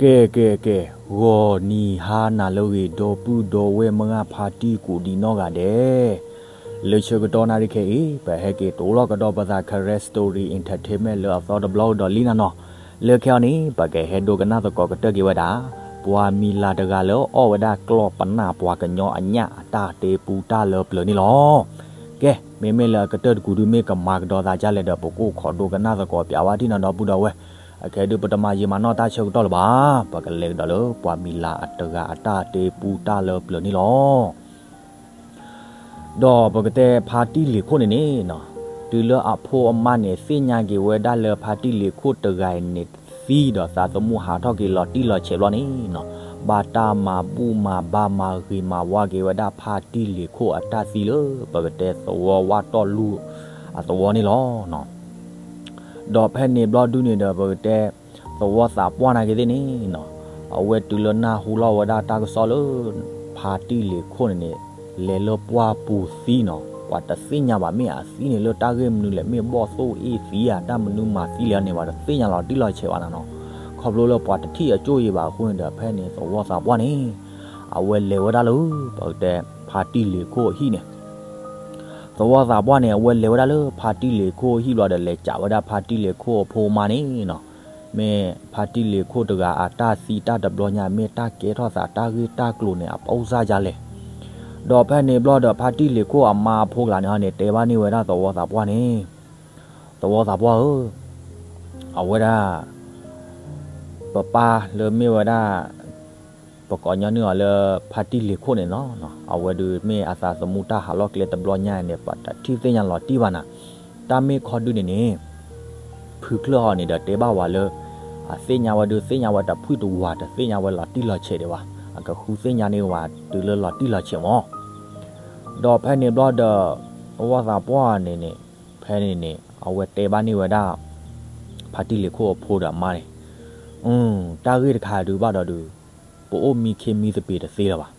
ကဲ ကဲ ကဲ, ဂီၤနံၤဟါနၤလၢအဂ့ၤ ဒီပုၢ်ဒီဝဲၢ်မုၢ်ဂၢ်ဖါတံၢ်ကိးဒံးနီၢ်ဂၤဒဲး, လၢဆၢကတီၢ်နၣ်ရံၣ်ခဲအံၤ ပဟဲက့ၤတိၢ်လီၤကဒီးပသး Karen Story Entertainment လၢအသီတဘျီကဒီးလံနၤနီၤ, လၢခဲအံၤန့ၣ် ပကဟဲဒိကနၣ်သကိးကတၢၢ်က့ၤဝဲဒၣ် ပှၤမံၤလၤတဂၤလၢအီၣ်ဝဲဒၣ်ကျီၢ်ပနၢ်ပှၤကညီအညၣ်အတၢ်တ့ပူတၢ်လၢပျၢၤန့ၣ်လီၤ. ကဲ, မ့မ့ၢ်လၢအကတၢၢ်တကူာ်ဒုးမ့ၢ်ကမၤကဒီးသးဒ်လဲၣ်ဒီး ပကအိၣ်ခိးဒိကနၣ်သကိးပၠးဝဲထံၣ်နီၤ ဒီပုၢ်ဒီဝဲၢ်, အခဲဒုးပတမၤယံာ်မၤနီၢ်တၢ်ဆၢကတီၢ်လၢၤဘၣ်, ပကလဲၤကဒီးလၢပှၤမံၤလၤအတဂၤအတၢ်တ့ပူတၢ်လၢပျၢၤန့ၣ်လီၤ. ဒီးပကတဲဖါတံၢ်လ့ၤခိၣ်န့ၣ်န့ၣ်, တုၤလၢအဖိအမါန့ၣ် သ့ၣ်ညါက့ၤဝဲဒၣ်လၢဖါတံၢ်လ့ၤခိၣ်တဂၤအံၤန့ၣ်သံဒီးသးသမူဟးထီၣ်က့ၤလီၤတံၢ်လီၤဆဲးဘျီန့ၣ်, ဘၣ်တၢ်မၤဘူၣ်မၤဘါမၤဂ့ၤမၤဝါက့ၤဝဲဒၣ်ဖါတံၢ်လ့ၤခိၣ်အတၢ်သံလၢပကတဲသဝီဝၣ်တီၢ်လူၢ်အသဝီန့ၣ်လီၤ. ဒီးဖဲန့ၣ်ဘျီဒုန့ၣ်ဒီး ပကတဲ သဝီသးပှၢ်နာ်က့ၤသ့ၣ်န့ၣ်, အဝဲတုၤလၢနၢ်ဟူလီၤဝဲဒၣ်တၢ်ကစီၣ်လၢ ဖါတံၢ်လ့ၤခိၣ်န့ၣ်န့ၣ် လဲၤလၢပှၢ်ပူၤသံနီၤ, ပှၤတသ့ၣ်ညါဘၣ် မ့ၢ်အသံန့ၣ်လၢတၢ်ဂ့ၢ်မနုၤလဲၣ်, မ့ၢ်ဘီၣ်သိၣ်အ့ၣ်သံဧါ, တၢ်မနုၤမၤသံလဲၣ်န့ၣ် ပှၤတသ့ၣ်ညါလီၤတံၢ်လီၤဆဲးဘၣ်နၤနီၤ, ခီဖျိလၢပှၤတထံၣ်အကၠိၣ်အံၤဘၣ်အဃိန့ၣ်ဒီး ဖဲန့ၣ်သဝီသးပှၢ်န့ၣ် အဝဲလဲၤဝဲဒၣ်လၢ ပကတဲ ဖါတံၢ်လ့ၤခိၣ်အဟံၣ်န့ၣ် သဝီသးပှၢ်န့ၣ် အဝဲလဲၤဝဲဒၣ်လၢဖါတံၢ်လ့ၤခိၣ်အဟံၣ်ဘျီဒီး လဲၤကးဝဲဒၣ်ဖါတံၢ်လ့ၤခိၣ်အဖိအမါန့ၣ်နီၤ, မ့ၢ်ဖါတံၢ်လ့ၤခိၣ်တဂၤအတၢ်သံတၢ်တဘျီညါ မ့ၢ်တၢ်ကဲထီၣ်သးတၢ်ဂ့ၢ်တၢ်ကျိၤန့ၣ် အပိၢ်စၢ်ဒ်လဲၣ်. ဒီးဖဲန့ၣ်ဘျီဒီး ဖါတံၢ်လ့ၤခိၣ်အမါအဖိကျါန့ၣ်ဟီန့ၣ် တဲဘၣ်န့ၢ်ဝဲဒၣ်သဝီသးပှၢ်န့ၣ်, သဝီသးပှၢ်ဧၢ, အဝဲဒၣ် ပပၢ်လၢမ့ၢ်ဝဲဒၣ် ပကိးညီနုၢ်အီၤလၢ ဖါတံၢ်လ့ၤခိၣ်န့ၣ်လီၤ. အဝဲဒုးမ့ၢ်အသးသမူတၢ်ဟးလီၢ်ကျဲတဘျီညါန့ၣ် ပှၤတထံၣ်သ့ၣ်ညါလီၤတံၢ်ဘၣ်နၤ, တၢ်မ့ၢ်ခီဒုန့ၣ်န့ၣ် ဖုချၢၣ်အီၤန့ၣ်ဒီးတဲဘၣ်ဝဲလၢ အသ့ၣ်ညါဝဲဒုး သ့ၣ်ညါဝဲတဖုတဝၤ တသ့ၣ်ညါဝဲလီၤတံၢ်လီၤဆဲးဒံးဘၣ်, အကဃုသ့ၣ်ညါန့ၢ်ဝဲတုၤလၢလီၤတံၢ်လီၤဆဲးမး. ဒီးဖဲန့ၣ်ဘျီဒီး သဝီသးပှၢ်န့ၣ်န့ၣ် ဖဲန့ၣ်န့ၣ် အဝဲတဲဘၣ်န့ၢ်ဝဲဒၣ် ဖါတံၢ်လ့ၤခိၣ်အဖိဒီးအမါန့ၣ်, တၢ်ဂ့ၢ်တခါဒုးဘၣ်ဒီးဒုး ပအိၣ်မံခ့မံသပ့ၤတသ့လၢၤဘၣ်.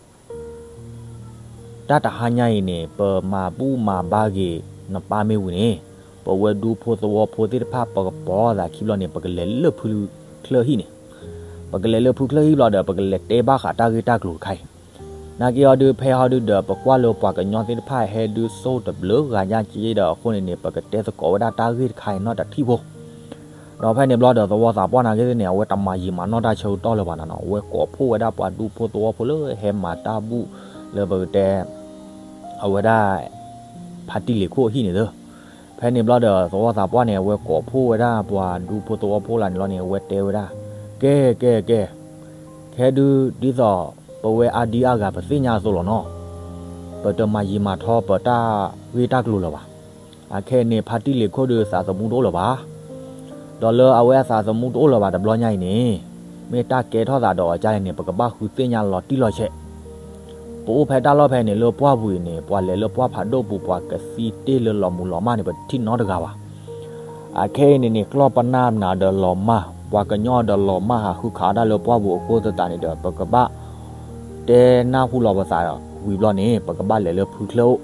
တၢ်တဟါညါအံၤန့ၣ် ပမၤဘူၣ်မၤဘါဂ့ၤ နပၢ်မ့ၢ်ဝံၤန့ၣ်, ပဝဲဒူဖိသဝီဖိသ့ၣ်တဖၣ် ပကပိာ်သးခံဘျီန့ၣ် ပကလဲၤလၢဖုချၢၣ်ဟံၣ်န့ၣ်, ပကလဲၤလၢဖုချၢၣ်ဟံၣ်ဘျီဒီး ပကလဲၤတဲဘၣ်ဃးတၢ်ဂ့ၢ်တၢ်ကျိၤတခါအံၤ, နာ်က့အီၤဒုး ဖဲဟီဒုးဒီး ပကွၢ်လၢပှၤကညီသ့ၣ်တဖၣ်ဟဲဒုးစိၢ်တဘျုးဂၤညါက့ဒီးအဃိန့ၣ်န့ၣ် ပကတဲသကိးဝဲဒၣ်တၢ်ဂ့ၢ်တခါအံၤနီတထံၣ်ဖိ ဒီးဖဲန့ၣ်ဘျီဒီး သဝီသးပှၢ်နာ်က့သ့ၣ်န့ၣ် အဝဲတမၤယံာ်မၤနီၢ်တၢ်ဆၢကတီၢ်လၢၤဘၣ်နၤနီၤ, အဝဲကိးဖှိၣ်ဝဲဒၣ်ပှၤဒူဖိသဝီဖိလၢဟဲမၤတၢ်ဘူၣ်လၢပကတဲ အဝဲဒၣ် ဖါတံၢ်လ့ၤခိၣ်အဟံၣ်န့ၣ်လီၤ. ဖဲန့ၣ်ဘျီဒီး သဝီသးပှၢ်န့ၣ် အဝဲကိးဖှိၣ်ဝဲဒၣ်ပှၤဒူဖိသဝီဖိလၢန့ၣ်လီၤန့ၣ် အဝဲတဲဝဲဒၣ်, ကဲ ကဲ ကဲ, ခဲဒုးဒ်သိး ပဝဲအါဒံအါဂၤပသ့ၣ်ညါအသိးလီၤနီၤ, ပတမၤယံာ်မၤထီပတၢ်ဂ့ၢ်တၢ်ကျိၤလၢၤဘၣ်. အခဲအံၤန့ၣ် ဖါတံၢ်လ့ၤခိၣ်ဒီးသးသမူတအိၣ်လၢၤဘၣ်. ဒီးလၢအဝဲအသးသမူတအိၣ်လၢၤဘၣ်တဘျီညါအံၤန့ၣ်, မ့ၢ်တၢ်ကဲထီၣ်သးဒီးအကါလဲၣ်န့ၣ် ပကဘၣ်ဃုသ့ၣ်ညါလီၤတံၢ်လီၤဆဲး. ပအိၣ်ဖဲတၢ်လီၢ်ဖဲန့ၣ်လၢပှၢ်ပူၤအံၤန့ၣ် ပှၤလဲၤလၢပှၢ်ဖးဒိၣ်ပူၤ ပှၤကသံတ့ၢ်လၢလီၤမူၤလီၤမၢ်န့ၣ် ပတထံၣ်နီတဂၤဘၣ်. အခဲအံၤန့ၣ်န့ၣ် ကျီၢ်ပနၢ်နၤဒီးလီၤမၢ်, ပှၤကညီဒီးလီၤမၢ်ဟးဃုခးအီၣ်တၢ်လၢပှၢ်ပူၤအဃိသတးန့ၣ်ဒီး ပကဘၣ် တဲနၢ်ဟူလီၤပသးဝံၤဘျီန့ၣ် ပကဘၣ်လဲၤလၢဖုချၢၣ်အိၣ်,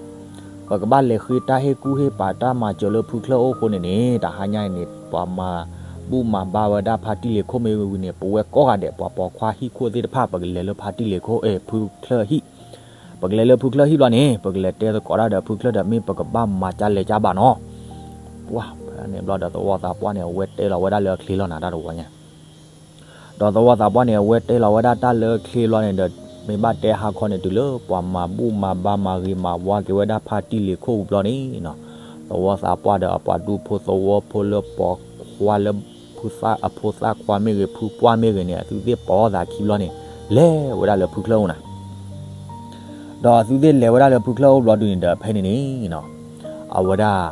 ပကဘၣ်လဲၤဃ့တၢ်ဟ့ၣ်ကူၣ်ဟ့ၣ်ပာ်တၢ်မၤစၢၤလၢဖုချၢၣ်အိၣ်အဃိန့ၣ်န့ၣ် တဟါညါအံၤန့ၣ် ပှၤမၤဘူၣ်မၤဘါဝဲဒၣ်ဖါတံၢ်လ့ၤခိၣ်မ့ၢ်ဝံၤန့ၣ် ပဝဲကိးဂၤဒဲး ပှၤပိာ်ခွါဟံၣ်ခိၣ်သ့ၣ်တဖၣ် ပကလဲၤလၢဖါတံၢ်လ့ၤခိၣ် ဖုချၢၣ်ဟံၣ်, ပကလဲၤလၢဖုချၢၣ်ဟံၣ်ဘျီန့ၣ် ပကလဲၤတဲသကိးတၢ်ဒီးဖုချၢၣ်ဒီး မ့ၢ်ပကဘၣ်မၤကၢလဲၤကၢဘၣ်နီၤ. ပှၤဖဲန့ၣ်ဘျီဒီး သဝီသးပှၢ်န့ၣ် အဝဲတဲလီၤဝဲဒၣ်လၢအချ့လီၤနၤတၢ်တဝီညါ ဒီးသဝီသးပှၢ်န့ၣ် အဝဲတဲလီၤဝဲဒၣ်တၢ်လၢချ့ဘျီန့ၣ်ဒီး မ့ၢ်ဘၣ်တဲဟါခီန့ၣ် တုၤလၢပှၤမၤဘူၣ်မၤဘါမၤဂ့ၤမၤဝါက့ၤဝဲဒၣ်ဖါတံၢ်လ့ၤခိၣ်ဝံၤဘျီန့ၣ်, သဝီသးပှၢ်ဒီးအပှၤဒူဖိသဝီဖိလၢပိာ်ခွါလၢ ဖုသၣ်အဖိသၣ်ခွါမ့ၢ်ဂ့ၤ ဖုပှၢ်မ့ၢ်ဂ့ၤန့ၣ် အသုသ့ၣ်ပိာ်သးခံဘျီန့ၣ် လဲၤဝဲဒၣ်လၢဖုချၢၣ်အိၣ်နၤ ဒီးအသုသ့ၣ်လဲၤဝဲဒၣ်လၢဖုချၢၣ်အိၣ်ဘျီဒုန့ၣ်ဒီး ဖဲန့ၣ်န့ၣ် အဝဲဒၣ်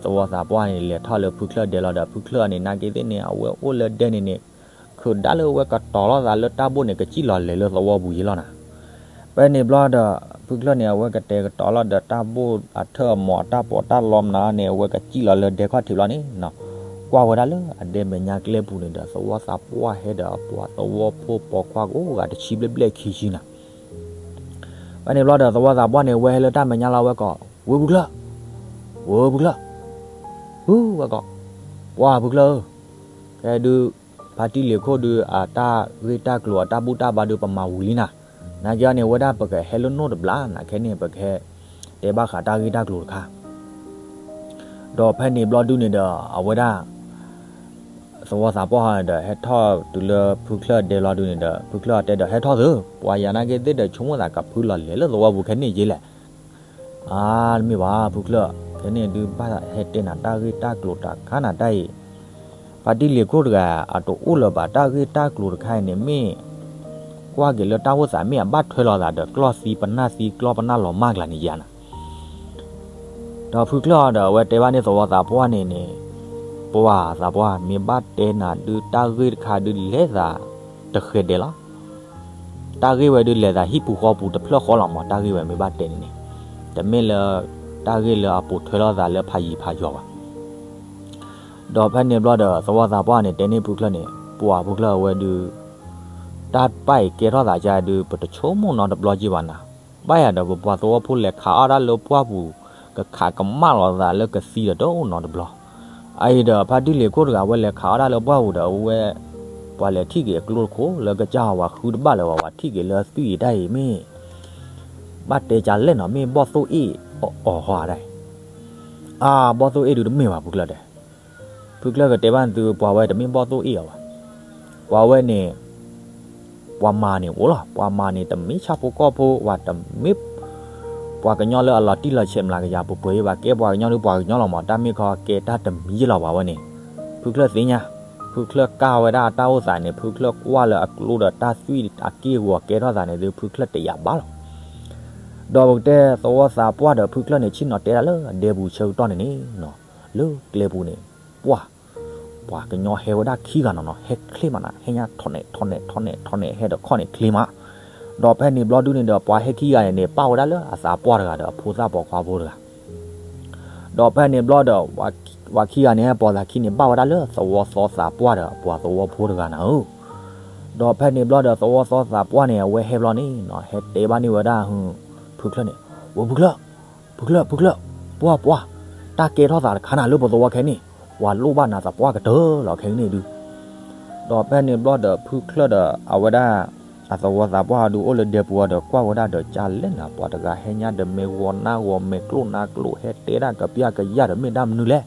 သဝီသးပှၢ်န့ၣ် လဲၤထီၣ်လၢဖုချၢၣ်ဒဲလီၤဒီး ဖုချၢၣ်န့ၣ် နာ်က့သ့ၣ်န့ၣ် အဝဲအိၣ်လၢဒဲန့ၣ်န့ၣ် ခုးဒါလၢအဝဲကတီၤလီၤသးလၢတၢ်ဘိၣ်န့ၣ် ကစံၣ်လီၤလဲၤလၢသဝီပူၤယံၤလီၤနၤ. ဖဲန့ၣ်ဘျီဒီး ဖုချၢၣ်န့ၣ် အဝဲကတဲာ်ကတီၤလီၤဒီးတၢ်ဘိၣ်အထၢၣ်အမီၤအတၢ်ပီးတၢ်လီမနုၤန့ၣ် အဝဲကစံၣ်လီၤလၢဒဲခီၣ်ထံးဘျီန့ၣ် ကွၢ်ဝဲဒၣ်လၢအဒဲမဲာ်ညါကျဲပူၤန့ၣ်ဒီး သဝီသးပှၢ်ဟဲဒီးအပှၤသဝီဖိပိာ်ခွါကိးဂၤတဆံဘျဲၣ်ဘျဲၣ်ခံဆံနၤ ဖဲန့ၣ်ဘျီဒီး သဝီသးပှၢ်န့ၣ် ဝဲဟဲလၢတၢ်မဲာ်ညါလီၤဝဲကိး, ဝ့ၢ်ဖုချၢၣ်, ဝ့ၢ်ဖုချၢၣ်, ဟုဝဲကိး, ပှၢ်ဖုချၢၣ်ဧၢ, ကဲဒုး, ဖ ဖါတံၢ်လ့ၤခိၣ်ဒုး အတၢ်ဂ့ၢ်တၢ်ကျိၤအတၢ်ဘူၣ်တၢ်ဘါဒုး ပမၤဝံၤလံနၤ, နာ်က့န့ၣ် အဝဲဒၣ်ပကဟဲလၢနိၣ်တဘျီ နာ်က့န့ၣ် ပကဟဲတဲဘၣ်ဃးတၢ်ဂ့ၢ်တၢ်ကျိၤတခါ ဒီးဖဲန့ၣ်ဘျီဒုန့ၣ်ဒီး အဝဲဒၣ် သဝီသးပှၢ်ဟီန့ၣ်ဒီး ဟဲထီၣ်တုၤလၢဖုချၢၣ်ဒဲလီၤဒုန့ၣ်ဒီး ဖုချၢၣ်တဲဒီး ဟဲထီၣ်သု, ပှၤယၤနာ်က့သ့ၣ်ဒီး ဆိကမိၣ်သးကဖုလီၤလဲၤလၢသဝီပူၤခဲန့ၣ်ယ့လဲၣ်. အါ, တမ့ၢ်ဘၣ်ဖုချၢၣ်, ခဲန့ၣ်ဒုးဘၣ်ဟဲတဲနၤတၢ်ဂ့ၢ်တၢ်ကျိၤတခါနၤတၢ်အံၤ, ဖါတံၢ်လ့ၤခိၣ်တဂၤ အတအိၣ်လၢၤဘၣ် တၢ်ဂ့ၢ်တၢ်ကျိၤတခါအံၤန့ၣ် မ့ၢ်ကွၢ်က့ၤလၢတၢ်အိၣ်သး မ့ၢ်အဘၣ်ထွဲလိာ်သးဒီး ကျီၢ်သံပနၢ်သံ ကျီၢ်ပနၢ်လီၤမၢ်ကျါန့ၣ်ယါနၤ ဒီးဖုချၢၣ်အီၤဒီး အဝဲတဲဘၣ်န့ၣ်သဝီသးပှၢ်န့ၣ်န့ၣ်, ပှၤသးပှၢ် မ့ၢ်ဘၣ်တဲနၤဒုး တၢ်ဂ့ၢ်တခါဒုးလဲၤသးတဃဲၤဒဲးလီၤ. တၢ်ဂ့ၢ်ဝဲဒုးလဲၤသးဟံၣ်ပူၤဃီပူၤတဖျၢၣ်ဃီလီၤမး တၢ်ဂ့ၢ်ဝဲမ့ၢ်ဘၣ်တဲန့ၣ်န့ၣ်, တမ့ၢ်လၢ တၢ်ဂ့ၢ်လၢအပိာ်ထွဲလိာ်သးလၢဖးယံၤဖးယီၤဘၣ်. ဒီးဖဲန့ၣ်ဘျီဒီး သဝီသးပှၢ်န့ၣ် တဲန့ၢ်ဖုချၢၣ်န့ၣ်, ပှၤဖုချၢၣ်အဝဲဒုး တၢ်ပၢ်အံၤကဲထီၣ်သးကါဒုး ပတဆိကမိၣ်နီတဘျီက့ဘၣ်နၤ, ဘၣ်ယၤဒီး ပပှၤသဝီဖိလဲၤခးအီၣ်ဒၣ်လၢပှၢ်ပူၤ ကခးကမၣ်လိာ်သးလၢကသံဒီးတအိၣ်နီတဘျီ. အအံၤဒီး ဖါတံၢ်လ့ၤခိၣ်တဂၤ အဝဲလဲၤခးအီၣ်ဒၣ်လၢပှၢ်ပူၤဒီး အဝဲ ပှၤလဲၤထံၣ်က့ၤအကျိတခိၣ်လၢကစၢ်ဝၤ ဃုတဘၣ်လၢၤဝဲ ပှၤထံၣ်က့ၤလၢသွံၣ်အံၤတၢ်အံၤမ့ၢ် ဘၣ်တဲကလဲၣ်နီၤ မ့ၢ်ဘီၣ်သိၣ်အ့ၣ်အီၤဟီဒၣ်အံၤ, အါ ဘီၣ်သိၣ်အ့ၣ်ဒုးတမ့ၢ်ဘၣ်ဖုချၢၣ်တဲ, ဖုချၢၣ်ကတဲဘၣ်သု ပှၤဝဲတမ့ၢ်ဘီၣ်သိၣ်အ့ၣ်အီၤဘၣ်, ပှၤဝဲန့ၣ် ပှၤမၤန့ၣ်အိၣ်လီၤ, ပှၤမၤန့ၣ် တမ့ၢ်ဆၣ်ဖိကီၢ်ဖိ ပှၤတမ့ၢ် ပှၤကညီလၢအလီၤတံၢ်လီၤဆဲးမျးကယၤပှဲၤပှဲၤဘၣ်, ကဲပှၤကညီဒုးပှၤကညီလီၤမး, တၢ်မ့ၢ်ခီကဲတၢ်တမံၤယ့ၢ်လီၤပှၤဝဲန့ၣ်, ဖုချၢၣ်သ့ၣ်ညါ, ဖုချၢၣ်ကၢ်ဝဲဒၣ်အတၢ်အိၣ်သးန့ၣ် ဖုချၢၣ်ကွၢ်လၢအကျိဒီးတၢ်သွံၣ်အက့ၢ်အဂီၤကဲထီၣ်သးန့ၣ်ဒုး ဖုချၢၣ်တယာ်ဘၣ်လီၤ. ဒီးပကတဲသဝီသးပှၢ်ဒီးဖုချၢၣ်န့ၣ် ဆ့ၣ်နီၤတဲဒၣ်လၢအဒဲပူၤဆၢကတီၢ်န့ၣ်န့ၣ်, လၢကျဲပူၤန့ၣ် ပှၢ် ပှၤကညီဟဲဝဲဒၣ်ခံဂၤနီၤနီၤ, ဟဲချ့မးနီၤ, ဟဲညါထီၣ်နဲၣ်ထီၣ်နဲၣ်ထီၣ်နဲၣ် ဟဲဒီးခီၣ်န့ၣ်ချ့မး, ဒီးဖဲန့ၣ်ဘျီဒုန့ၣ်ဒီး ပှၤဟဲခံဂၤန့ၣ်န့ၣ် ပၣ်ဝဲဒၣ်လၢအသးပှၢ်တဂၤဒီးအဖိသၣ်ပိာ်ခွါဖိတဂၤ ဒီးဖဲန့ၣ်ဘျီဒီး ပှၤခံဂၤန့ၣ် ပိာ်သးခံန့ၣ် ဘၣ်ဝဲဒၣ်လၢသဝီသီသးပှၢ်ဒီးပှၤသဝီဖိတဂၤနၤဧၢ, ဒီးဖဲန့ၣ်ဘျီဒီး သဝီသီသးပှၢ်န့ၣ် အဝဲဟဲဘျီန့ၣ်နီၤ ဟဲတဲဘၣ်န့ၢ်ဝဲဒၣ် ဖုချၢၣ်န့ၣ်, ဝဲဖုချၢၣ်, ဖုချၢၣ်, ဖုချၢၣ်, ပှၢ်ပှၢ်, တၢ်ကဲထီၣ်သးတခါနၤလၢပသဝီခဲန့ၣ်, ပှၤလိၣ်ဘၣ်နၤသးပှၢ်ကတၢၢ်လီၤခဲကနံၣ်ဒုး ဒီးဖဲန့ၣ်ဘျီဒီး ဖုချၢၣ်ဒီးအဝဲဒၣ် အသဝီသးပှၢ်ဒုးအိၣ်လၢဒဲပူၤအီၤဒီး ကွၢ်ဝဲဒၣ်ဒီး ကလဲၣ်နၤ ပှၤတဂၤဟဲညါဒီးမဲာ်ဂီၤနါဂီၤ မဲာ်ကျိၣ်နါကျိၣ် ဟဲတဲဒၣ်ကပျၢ်ကယၢ်ဒီး မ့ၢ်တၢ်မနုၤလဲၣ်,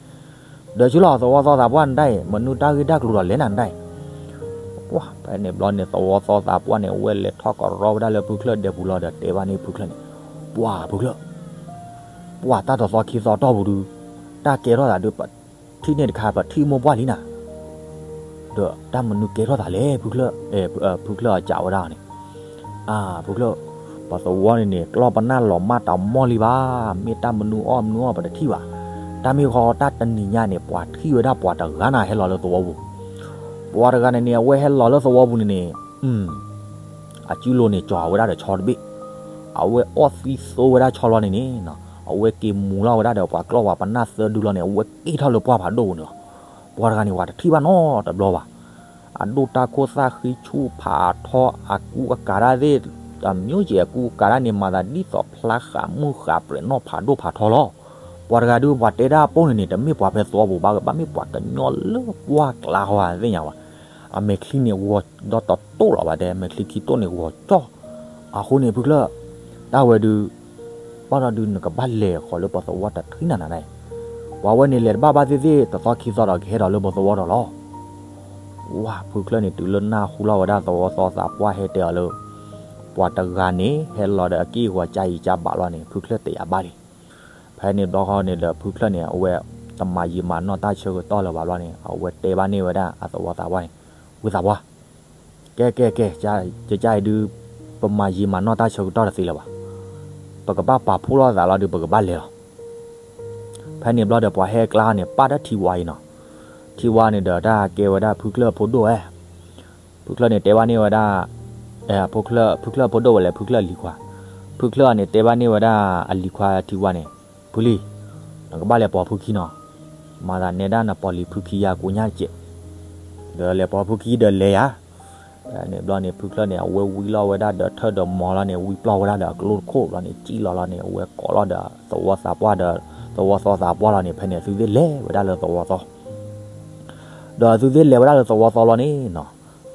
ဒီးဆူလီၤသဝီသီသးပှၢ်နတၢ်အံၤ မနုၤတၢ်ဂ့ၢ်တၢ်ကျိၤဒီးလဲၣ်နၤနတၢ်အံၤ, ပှၢ် ဖဲန့ၣ်ဘျီန့ၣ် သဝီသီသးပှၢ်န့ၣ် အဝဲလဲၤထီၣ်ကရီဝဲဒၣ်လၢဖုချၢၣ်ဒဲပူၤလီၤဒီး တဲဘၣ်န့ၢ်ဖုချၢၣ်န့ၣ်, ပှၢ်ဖုချၢၣ် ပှၢ်တၢ်တသီခံသီတီၢ်ပူၤဒုး တၢ်ကဲထီၣ်သးဒုး ပထံၣ်န့ၢ်တခါ ပထံၣ်မိၢ်ပှၢ်လံနၤ, ဒီးတၢ်မနုၤကဲထီၣ်သးလဲၣ် ဖုချၢၣ်, ဖုချၢၣ်အစံးဝဲဒၣ်န့ၣ်, အါ ဖုချၢၣ်, ပသဝီန့ၣ်န့ၣ် ကျီၢ်ပနၢ်လီၤမၢ်တၢ်မီၢ်လံဘၣ်, မ့ၢ်တၢ်မနုၤအီၣ်မနုၤအီၣ်ပတထံၣ်ဘၣ်, တၢ်မ့ၢ်ဃီတၢ်တနံၤညါန့ၣ် ပှၤထံၣ်ဝဲဒၣ်ပှၤတဂၤနၤဟဲလီၤလၢသဝီပူၤ, ပှၤတဂၤန့ၣ်န့ၣ် အဝဲဟဲလီၤလၢသဝီပူၤန့ၣ်န့ၣ် အစုလိၤန့ၣ် ကၠီၤဝဲဒၣ်ဒီးဆီတဘ့ၣ်, အဝဲအီၣ်သံသိဝဲဒၣ်ဆီလီၤန့ၣ်န့ၣ်, အဝဲက့ၤမူၤလီၤဝဲဒၣ်ဒီးပှၤကျီၢ်ပှၤပနၢ်သၢဒုလီၤန့ၣ် အဝဲက့ၤထီၣ်လၢပှၢ်ဖးဒိၣ်ပူၤန့ၣ်လီၤ, ပှၤတဂၤန့ၣ် ပှၤတထံၣ်ဘၣ်နီတဘျီဘၣ်, အဒိၣ်တၢ်ခိၣ်သၣ်ဃံဆူၣ်ဖးထီ အကူအကၤတၢ်သ့ၣ်, အမျိုးကဲအကူအကၤတၢ်န့ၣ် မၤသးဒ်သိးဖျါဃးမုၢ်ဃးပြဲးနီၣ်ဖးဒိၣ်ဖးထီလီၤ, ပှၤတဂၤဒုး ပှၤတဲဒၣ်အပိၢ်န့ၣ်န့ၣ် တမ့ၢ်ပှၤဖဲသဝီပူၤဘၣ်, ဘၣ်မ့ၢ်ပှၤကညီလၢပှၢ်ကျါဃီသ့ၣ်ညါဝဲ အမဲာ်ချံန့ၣ်ဂီၤဒီးတတိၢ်လီၤဘၣ်တဲ, မဲာ်ချံခံတိၢ်န့ၣ်ဂီၤကၠီၣ်, အဃိန့ၣ် ဖုချၢၣ်, တၢ်ဝဲဒုး, ဘၣ်ဒီးဒုးနကဘၣ်လဲၤဃီၤလၢပသဝီတထံၣ်နၤနၤဒၣ်အံၤ, ပှၤဝဲန့ၣ်လဲၤတဘၣ်ဘၣ်သ့ၣ်သ့ၣ် တသီခံသီဒီးကဟဲဒီးလၢပသဝီဒီးလီၤ, ဝါ ဖုချၢၣ်န့ၣ် တုၤလၢနၢ်ဟူလီၤဝဲဒၣ်သဝီသီသးပှၢ်ဟဲတဲအီၤလၢ ပှၤတဂၤန့ၣ် ဟဲလီၤဒီးအက့ၢ်အဂီၤကၢ်အံၤကၢ်ဘးလီၤန့ၣ် ဖုချၢၣ်တယာ်ဘၣ်လံ ဖဲန့ၣ်ဘျီဃီန့ၣ်ဒီး ဖုချၢၣ်န့ၣ် အဝဲတမၤယံာ်မၤနီၢ်တၢ်ဆၢကတီၢ်လၢၤဘၣ်ဘျီန့ၣ် အဝဲတဲဘၣ်န့ၢ်ဝဲဒၣ်အသဝီသးပှၢ်န့ၣ်, ဝံသးပှၢ်, ကဲ ကဲ ကဲ, ကၢ်အံၤဒုး ပမၤယံာ်မၤနီၢ်တၢ်ဆၢကတီၢ်တသ့လၢၤဘၣ်, ပကဘၣ်ပာ်ဖှိၣ်လိာ်သးလီၤဒုး ပကဘၣ်လဲၤလီၤ ဖဲန့ၣ်ဘျီဒီး ပှၤဟဲကျါန့ၣ် ပာ်တၢ်ထံဝါအံၤနီၤ, ထံဝါန့ၣ်ဒီး တၢ်ကဲဝဲဒၣ်ဖုချၢၣ်ဖိဒိၣ်ဝဲ, ဖုချၢၣ်န့ၣ်တဲဘၣ်န့ၢ်ဝဲဒၣ်, ဖုချၢၣ်ဖိဒိၣ်ဝဲလဲၣ် ဖုချၢၣ်အလံၤခွါ, ဖုချၢၣ်န့ၣ်တဲဘၣ်န့ၢ်ဝဲဒၣ်အလံၤခွါထံဝါန့ၣ်, ဖုလံၤ, နကဘၣ်လဲၤပိာ်ဖုခံနီၤ, မၤသးနဲဒၣ်နပိာ်လံၤဖုခံယၤကိးညါတကဲး, ဒီးလဲၤပိာ်ဖုခံဒီးလဲၤယၤ ဖဲန့ၣ်ဘျီန့ၣ် ဖုချၢၣ်န့ၣ် အဝဲဝံလီၤဝဲဒၣ်ဒီးထၢၣ်ဒီးမီၤလီၤန့ၣ် ဝံပျီၢ်ဝဲဒၣ်ဒီးအကျိတခိၣ်ဘျီန့ၣ် စံၣ်လီၤလီၤန့ၣ် အဝဲကိးလီၤဒီးသဝီသးပှၢ်ဒီး သဝီသီသးပှၢ်လီၤန့ၣ် ဖဲန့ၣ်သုသ့ၣ်လဲၤဝဲဒၣ်လၢသဝီသီ ဒီးအသုသ့ၣ်လဲၤဝဲဒၣ်လၢသဝီသီလီၤန့ၣ်နီၤ,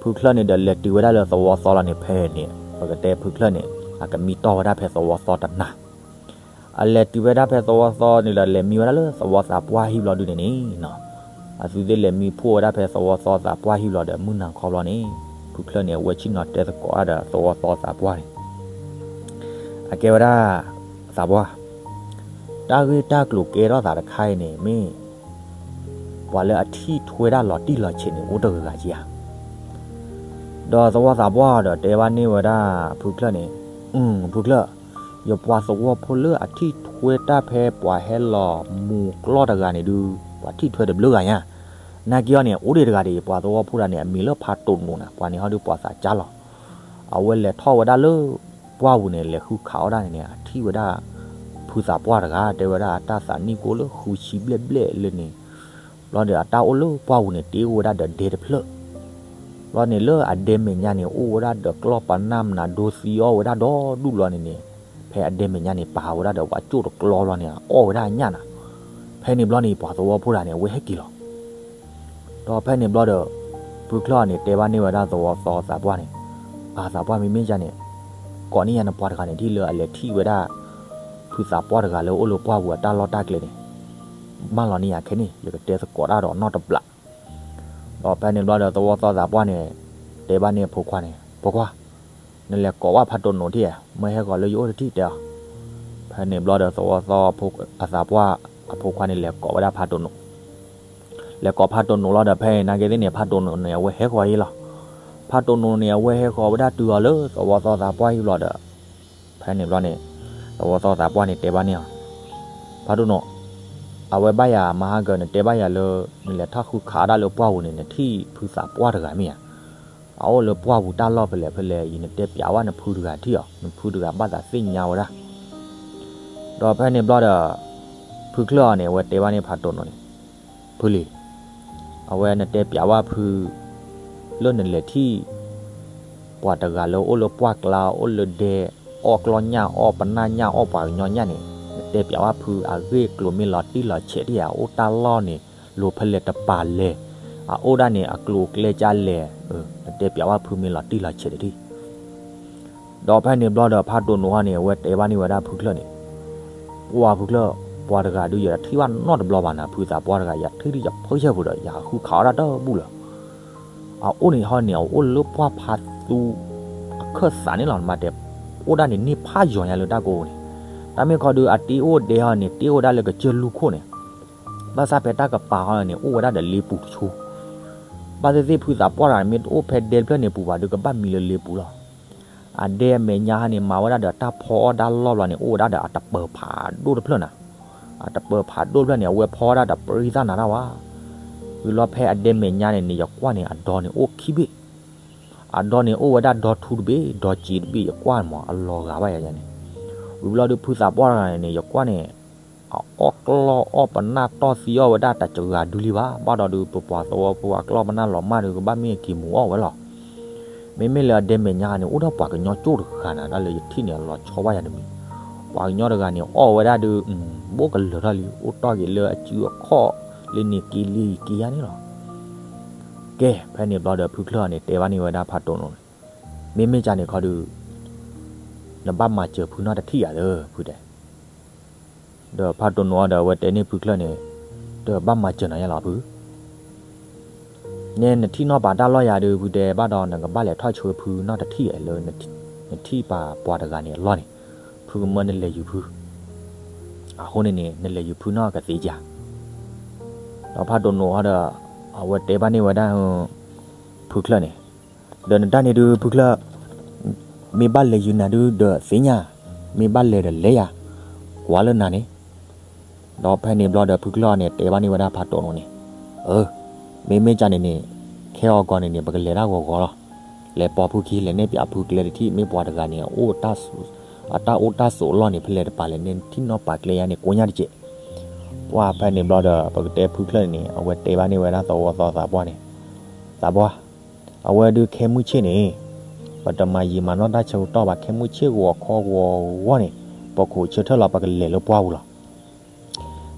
ဖုချၢၣ်န့ၣ်ဒီးလဲၤတုၤဝဲဒၣ်လၢသဝီသီလီၤန့ၣ် ဖဲန့ၣ် ပကတဲဖုချၢၣ်န့ၣ် အကမံတီၢ်ဝဲဒၣ်ဖဲသဝီသီတနၤ အလဲၤတုၤဝဲဒၣ်ဖဲသဝီသီန့ၣ်ဒီး လဲၤမံဝဲဒၣ်လၢသဝီသးပှၢ်ဟံၣ်ဘျီဒုန့ၣ်န့ၣ်နီၤ, အသုသ့ၣ်လဲၤမံဖှိၣ်ဝဲဒၣ်ဖဲသဝီသီသးပှၢ်ဟံၣ်ဘျီဒီး မုၢ်နၤခီဘျီန့ၣ် ဖုချၢၣ်န့ၣ် အဝဲဆ့ၣ်နီၤတဲသကိးတၢ်ဒီးသဝီသီသးပှၢ်န့ၣ် အကဲဝဲဒၣ် သးပှၢ်, တၢ်ဂ့ၢ်တၢ်ကျိၤကဲထီၣ်သးတခါအံၤန့ၣ် မ့ၢ် ပှၤလၢအထံၣ်ထွဲတၢ်လီၤတံၢ်လီၤဆဲးန့ၣ် အိၣ်တဂၤဂၤဧါ. ဒီးသဝီသးပှၢ်ဒီးတဲဘၣ်န့ၢ်ဝဲဒၣ်ဖုချၢၣ်န့ၣ်, အု ဖုချၢၣ်, ယပှၤသဝီဖိလၢအထံၣ်ထွဲတၢ်ဖဲပှၤဟဲလီၤမူၤကျီၢ်တဂၤန့ၣ်ဒုး ပှၤထံၣ်ထွဲတဘျုးဂၤညါ, နာ်က့အီၤန့ၣ် အိၣ်ဒံးတဂၤဒံး ပှၤသဝီဖိတဂၤန့ၣ် အမံၤလၢဖးတိၢ်နိးနၤ ပှၤန့ၣ်ဟီဒုးပှၤသးကၢ်လီၤ. အဝဲလဲၤထီၣ်ဝဲဒၣ်လၢ ပှၢ်ပူၤန့ၣ် လဲၤဃုခးအီၣ်ဒၣ်န့ၣ်န့ၣ် အထံၣ်ဝဲဒၣ် ဖုသးပှၢ်တဂၤ တဲဝဲဒၣ်အတၢ်သးနံၣ်ကအိၣ်လၢဃုဆံဘျဲၣ်ဘျဲၣ်လၢန့ၣ်, ဘျီဒီးအတၢ်အိၣ်လၢပှၢ်ပူၤန့ၣ် တ့အိၣ်ဝဲဒၣ်ဒီးဒဲတဖျၢၣ် ဘျီန့ၣ်လၢအဒဲမဲာ်ညါန့ၣ် အိၣ်ဝဲဒၣ်ဒီးကျီၢ်ပနၢ်မနၤဒိသံအီၣ်ဝဲဒၣ်ဒီဒူၣ်ဘျီန့ၣ်န့ၣ်, ဖဲအဒဲမဲာ်ညါန့ၣ် ပာ်ဝဲဒၣ်ဒီးဝဲကၠိၣ်တကျီဘျီန့ၣ် အီၣ်ဝဲဒၣ်အညၣ်နၤ. ဖဲန့ၣ်ဘျီန့ၣ် ပှၤသဝီဖိတဂၤန့ၣ် အဝဲဟဲက့ၤလီၤ. ဒီးဖဲန့ၣ်ဘျီဒီး ဖုချၢၣ်န့ၣ် တဲဘၣ်န့ၢ်ဝဲဒၣ်သဝီသီသးပှၢ်န့ၣ်, အသးပှၢ်မ့မ့ၢ်ဒ်န့ၣ် ကိးန့ၢ်ယၤနပှၤတဂၤန့ၣ် ထံၣ်လၢအလဲၤထံၣ်ဝဲဒၣ် ဖုသးပှၢ်တဂၤလၢအိၣ်လၢပှၢ်ပူၤအတၢ်လီၢ်တၢ်ကျဲန့ၣ်, မၢလီၤန့ၢ်ယၤခဲန့ၣ် ယကတဲသကိးတၢ်ဒီးနီၢ်တဘျီ. ဒီးဖဲန့ၣ်ဘျီဒီးသဝီသီသးပှၢ်န့ၣ် တဲဘၣ်န့ၢ်အဖိခွါန့ၣ်, ဖိခွါ, နလဲၤကိးဘၣ်ဖးတိၢ်နိးထံၣ်ဧါ, မ့ၢ်ဟဲဃီၤလၢယအိၣ်တထံၣ်တဲအီၤ. ဖဲန့ၣ်ဘျီဒီးသဝီသီအသးပှၢ်အဖိခွါန့ၣ် လဲၤကိးဝဲဒၣ်ဖးတိၢ်နိး လဲၤကိးဖးတိၢ်နိးလီၤဒီး ဖဲနာ်က့သ့ၣ်န့ၣ် ဖးတိၢ်နိးန့ၣ် အဝဲဟဲဃီၤအံၤလီၤ. ဖးတိၢ်နိးန့ၣ် အဝဲဟဲဃီၤဝဲဒၣ်တုၤအီၤလၢသဝီသီသးပှၢ်ဟံၣ်ဘျီဒီး ဖဲန့ၣ်ဘျီန့ၣ် သဝီသီသးပှၢ်န့ၣ် တဲဘၣ်န့ၢ်အီၤ, ဖးတိၢ်နိး, အဝဲဘၣ်ယၤမဟါကၢၤ နတဲဘၣ်ယၤလၢ နလဲၤထီၣ်ဃုခးဒၣ်လၢပှၢ်ပူၤန့ၣ် နထံၣ်ဖုသးပှၢ်တဂၤမ့ၢ်ဧါ. အအိၣ်လၢပှၢ်ပူၤတၢ်လီၢ်ဖဲလဲၣ်ဖဲလဲၣ်အံၤ နတဲပျးဝဲနဖုတဂၤထံၣ်အီၤ, နဖုတဂၤဘၣ်သးသ့ၣ်ညါဝဲဒၣ် ဒီးဖဲန့ၣ်ဘျီဒီး ဖုချၢၣ်အီၤန့ၣ် အဝဲတဲဘၣ်န့ၢ်ဖးတိၢ်နိးန့ၣ်, ဖုလံၤ, အဝဲနတဲပျးဝဲဖု လၢနလဲၤထံၣ် ပှၤတဂၤလၢအိၣ်လၢပှၢ်ကျါ အိၣ်လၢဒဲ အီၣ်ကျီၢ်ညၣ် အီၣ်ပနၢ်ညၣ် အီၣ်ပှၤကညီညၣ်န့ၣ် နတဲပျးဝဲဖုအဂ့ၢ်အကျိၤမ့ၢ်လီၤတံၢ်လီၤဆဲးဒ်ဧါ, အအိၣ်တၢ်လီၢ်န့ၣ် လိၤဖဲလဲၣ်တပၤလဲၣ်, အအိၣ်ဒၣ်န့ၣ် အကျိၤအကျဲကၢ်လဲၣ်, နတဲပျးဝဲဖုမ့ၢ်လီၤတံၢ်လီၤဆဲးတထံၣ် ဒီးဖဲန့ၣ်ဘျီဒီး ဖးတိၢ်နိးဟီန့ၣ် အဝဲတဲဘၣ်န့ၢ်ဝဲဒၣ်ဖုချၢၣ်န့ၣ်, ပှၤဖုချၢၣ်, ပှၤတဂၤဒုးယထံၣ်ဘၣ်နီတဘျီဘၣ်နၤ, ဖုသးပှၢ်တဂၤ ယထံၣ်ဒုးယဖၢဆၢၣ်ပူၤဒီး ယဃုခးအီၣ်ဒၣ်တဘူၣ်လၢၤ. အအိၣ်န့ၣ်ဟီန့ၣ် အအိၣ်လၢပှၢ်ဖးသူ အခၢၣ်သးန့ၣ်လီၤ, မၤတဲ အိၣ်ဒၣ်န့ၣ် န့ၢ်ဖးယိာ်ညါလၢတၢ်ကိးပူၤန့ၣ်, တၢ်မ့ၢ်ခီဒုး အတ့အိၣ်ဒဲဟီန့ၣ် တ့အိၣ်ဝဲဒၣ်လၢကစၢၢ်လူၢ်ခိၣ်န့ၣ်, ဘၣ်ဆၣ်ဖဲတၢ်ကပၤဟီန့ၣ် အိၣ်ဝဲဒၣ်ဒီးလ့ပူၤတဆူ ဘၣ်သ့ၣ်သ့ၣ်ဖုသးပှၢ်တဂၤန့ၣ် မ့ၢ်တအိၣ်ဖဲဒဲတဖျၢၣ်န့ၣ်ပူၤဘၣ်ဒုး ကဘၣ်မံလၢလ့ပူၤလီၤ. အဒဲအမဲာ်ညါဟီန့ၣ် မၤဝဲဒၣ်ဒီးတၢ်ဖီအီၣ်တၢ်လီၢ်ဘျီန့ၣ် အိၣ်ဝဲဒၣ်ဒီးအတပၢၤဖးဒိၣ်တဖျၢၣ်နၤ, အတပၢၤဖးဒိၣ်တဖျၢၣ်န့ၣ် အဝဲဖီဝဲဒၣ်ဒီးပရံသၣ်နၤတၢ်ဝဲ. ဝံၤလီၤဖဲအဒဲမဲာ်ညါန့ၣ်န့ၣ် ယကွၢ်န့ၣ် အဒီန့ၣ်အိၣ်ခံဘ့ၣ်, အဒီန့ၣ်အိၣ်ဝဲဒၣ်ဒီထူတဘ့ၣ် ဒီစ့တဘ့ၣ် ယကွၢ်မး အလီၤဂာ်ဘၣ်ယၤန့ၣ်, ဝံၤဘျီဒုးဖုသးပှၢ်တဂၤန့ၣ်န့ၣ် ယကွၢ်န့ၣ် အအီၣ်ကျီၢ်အီၣ်ပနၢ်တီၢ်သံအီၣ်ဝဲဒၣ်တစှၤဒုလံဘၣ်, ဘၣ်ဒီးဒုး ပပှၤသဝီဖိအကျီၢ်ပနၢ်လီၤမၢ်ဒုး ကဘၣ်မ့ၢ်က့ၤမူၤအီၣ်ဝဲလီၤ. မ့မ့ၢ်လၢအဒဲမဲာ်ညါန့ၣ် အိၣ်ဒီးပှၤကညီကၠိၣ်တဂၤနၤ တၢ်လၢယထံၣ်န့ၣ် အလီၤဆီဘၣ်ယၤတမံၤ, ပှၤကညီတဂၤန့ၣ် အီၣ်ဝဲဒၣ်ဒုး ဘိၣ်ကလၢၤထီၣ်လံ အိၣ်တီၢ်က့ၤလၢအစုအခီၣ်လံန့ၣ် က့ၤလံက့ၤယါန့ၣ်လီၤ. ကဲ ဖဲန့ၣ်ဘျီဒီး ဖုချၢၣ်န့ၣ် တဲဘၣ်န့ၢ်ဝဲဒၣ်ဖးတိၢ်နိးန့ၣ်, မ့မ့ၢ်ကန့ၣ်ခီဒုး နဘၣ်မၤစၢၤဖုနီၢ်တထံၣ်ဧါသၢ ဖုတဲ, ဒီးဖးတိၢ်နိးအီၤဒီး အဝဲတဲန့ၢ်ဖုချၢၣ်န့ၣ်, တဘၣ်မၤစၢၤနၤယါလီၤဖု, နဲနထံၣ်နီၢ်ပာ်တၢ်လီၢ်ယၤဒုး ဖုတဲဘၣ်ဒီး နကဘၣ်လဲၤထီၣ်ဆှၢဖုနီၢ်တထံၣ်လၢ နထံၣ်ပာ်ပှၤတဂၤန့ၣ်အလီၢ်န့ၣ်, ဖုကမၢနလဲၤယူၤဖု အဃိန့ၣ်န့ၣ် နလဲၤယူၤဖုနီၢ်ကသ့ဧါ. ဒီးဖးတိၢ်နိးအီၤဒီး အဝဲတဲဘၣ်န့ၢ်ဝဲဒၣ် ဖုချၢၣ်န့ၣ်, ဒီးနတၢ်န့ၣ်ဒုး ဖုချၢၣ်, မ့ၢ်ဘၣ်လဲၤယူၤနၤဒုးဒီးသ့ၣ်ညါ, မ့ၢ်ဘၣ်လဲၤဒီးလဲၤယၤ, ကွၢ်လၢနၤန့ၣ်. ဒီးဖဲန့ၣ်ဘျီဒီး ဖုချၢၣ်န့ၣ် တဲဘၣ်န့ၢ်ဝဲဒၣ်ဖးတိၢ်နိးန့ၣ်, အၢ, မ့မ့ၢ်ကန့ၣ်န့ၣ် ခဲအံၤဂီၤန့ၣ်န့ၣ် ပကလဲၤတၢ်ဂီၤဂီၤလီၤ. လဲၤပိာ်ဖုခံ လဲၤနဲၣ်ပၠးဖုကျဲတထံၣ် မ့ၢ်ပှၤတဂၤန့ၣ် အတၢ်အိၣ်တၢ်ဆိးအလီၢ်န့ၣ် ဖဲလဲၣ်တပၤလဲၣ် နဲထံၣ်နီၢ်ပာ်ကျဲယါန့ၣ် ကိညၢ်တကဲး. ပှၢ်ဖဲန့ၣ်ဘျီဒီး ပကတဲဖုချၢၣ်န့ၣ် အဝဲတဲဘၣ်န့ၢ်ဝဲဒၣ်သဝီသီသးပှၢ်န့ၣ်, သးပှၢ်, အဝဲဒုးခဲမုၢ်ဆ့ၣ်န့ၣ် ပတမၤယံာ်မၤနီၢ်တၢ်ဆၢကတီၢ်ဘၣ် ခဲမုၢ်ဆ့ၣ်ဂီၤခီဂီၤဂီၤန့ၣ် ပခိးဆၢထၢၣ်လီၤ ပကလဲၤလၢပှၢ်ပူၤလီၤ.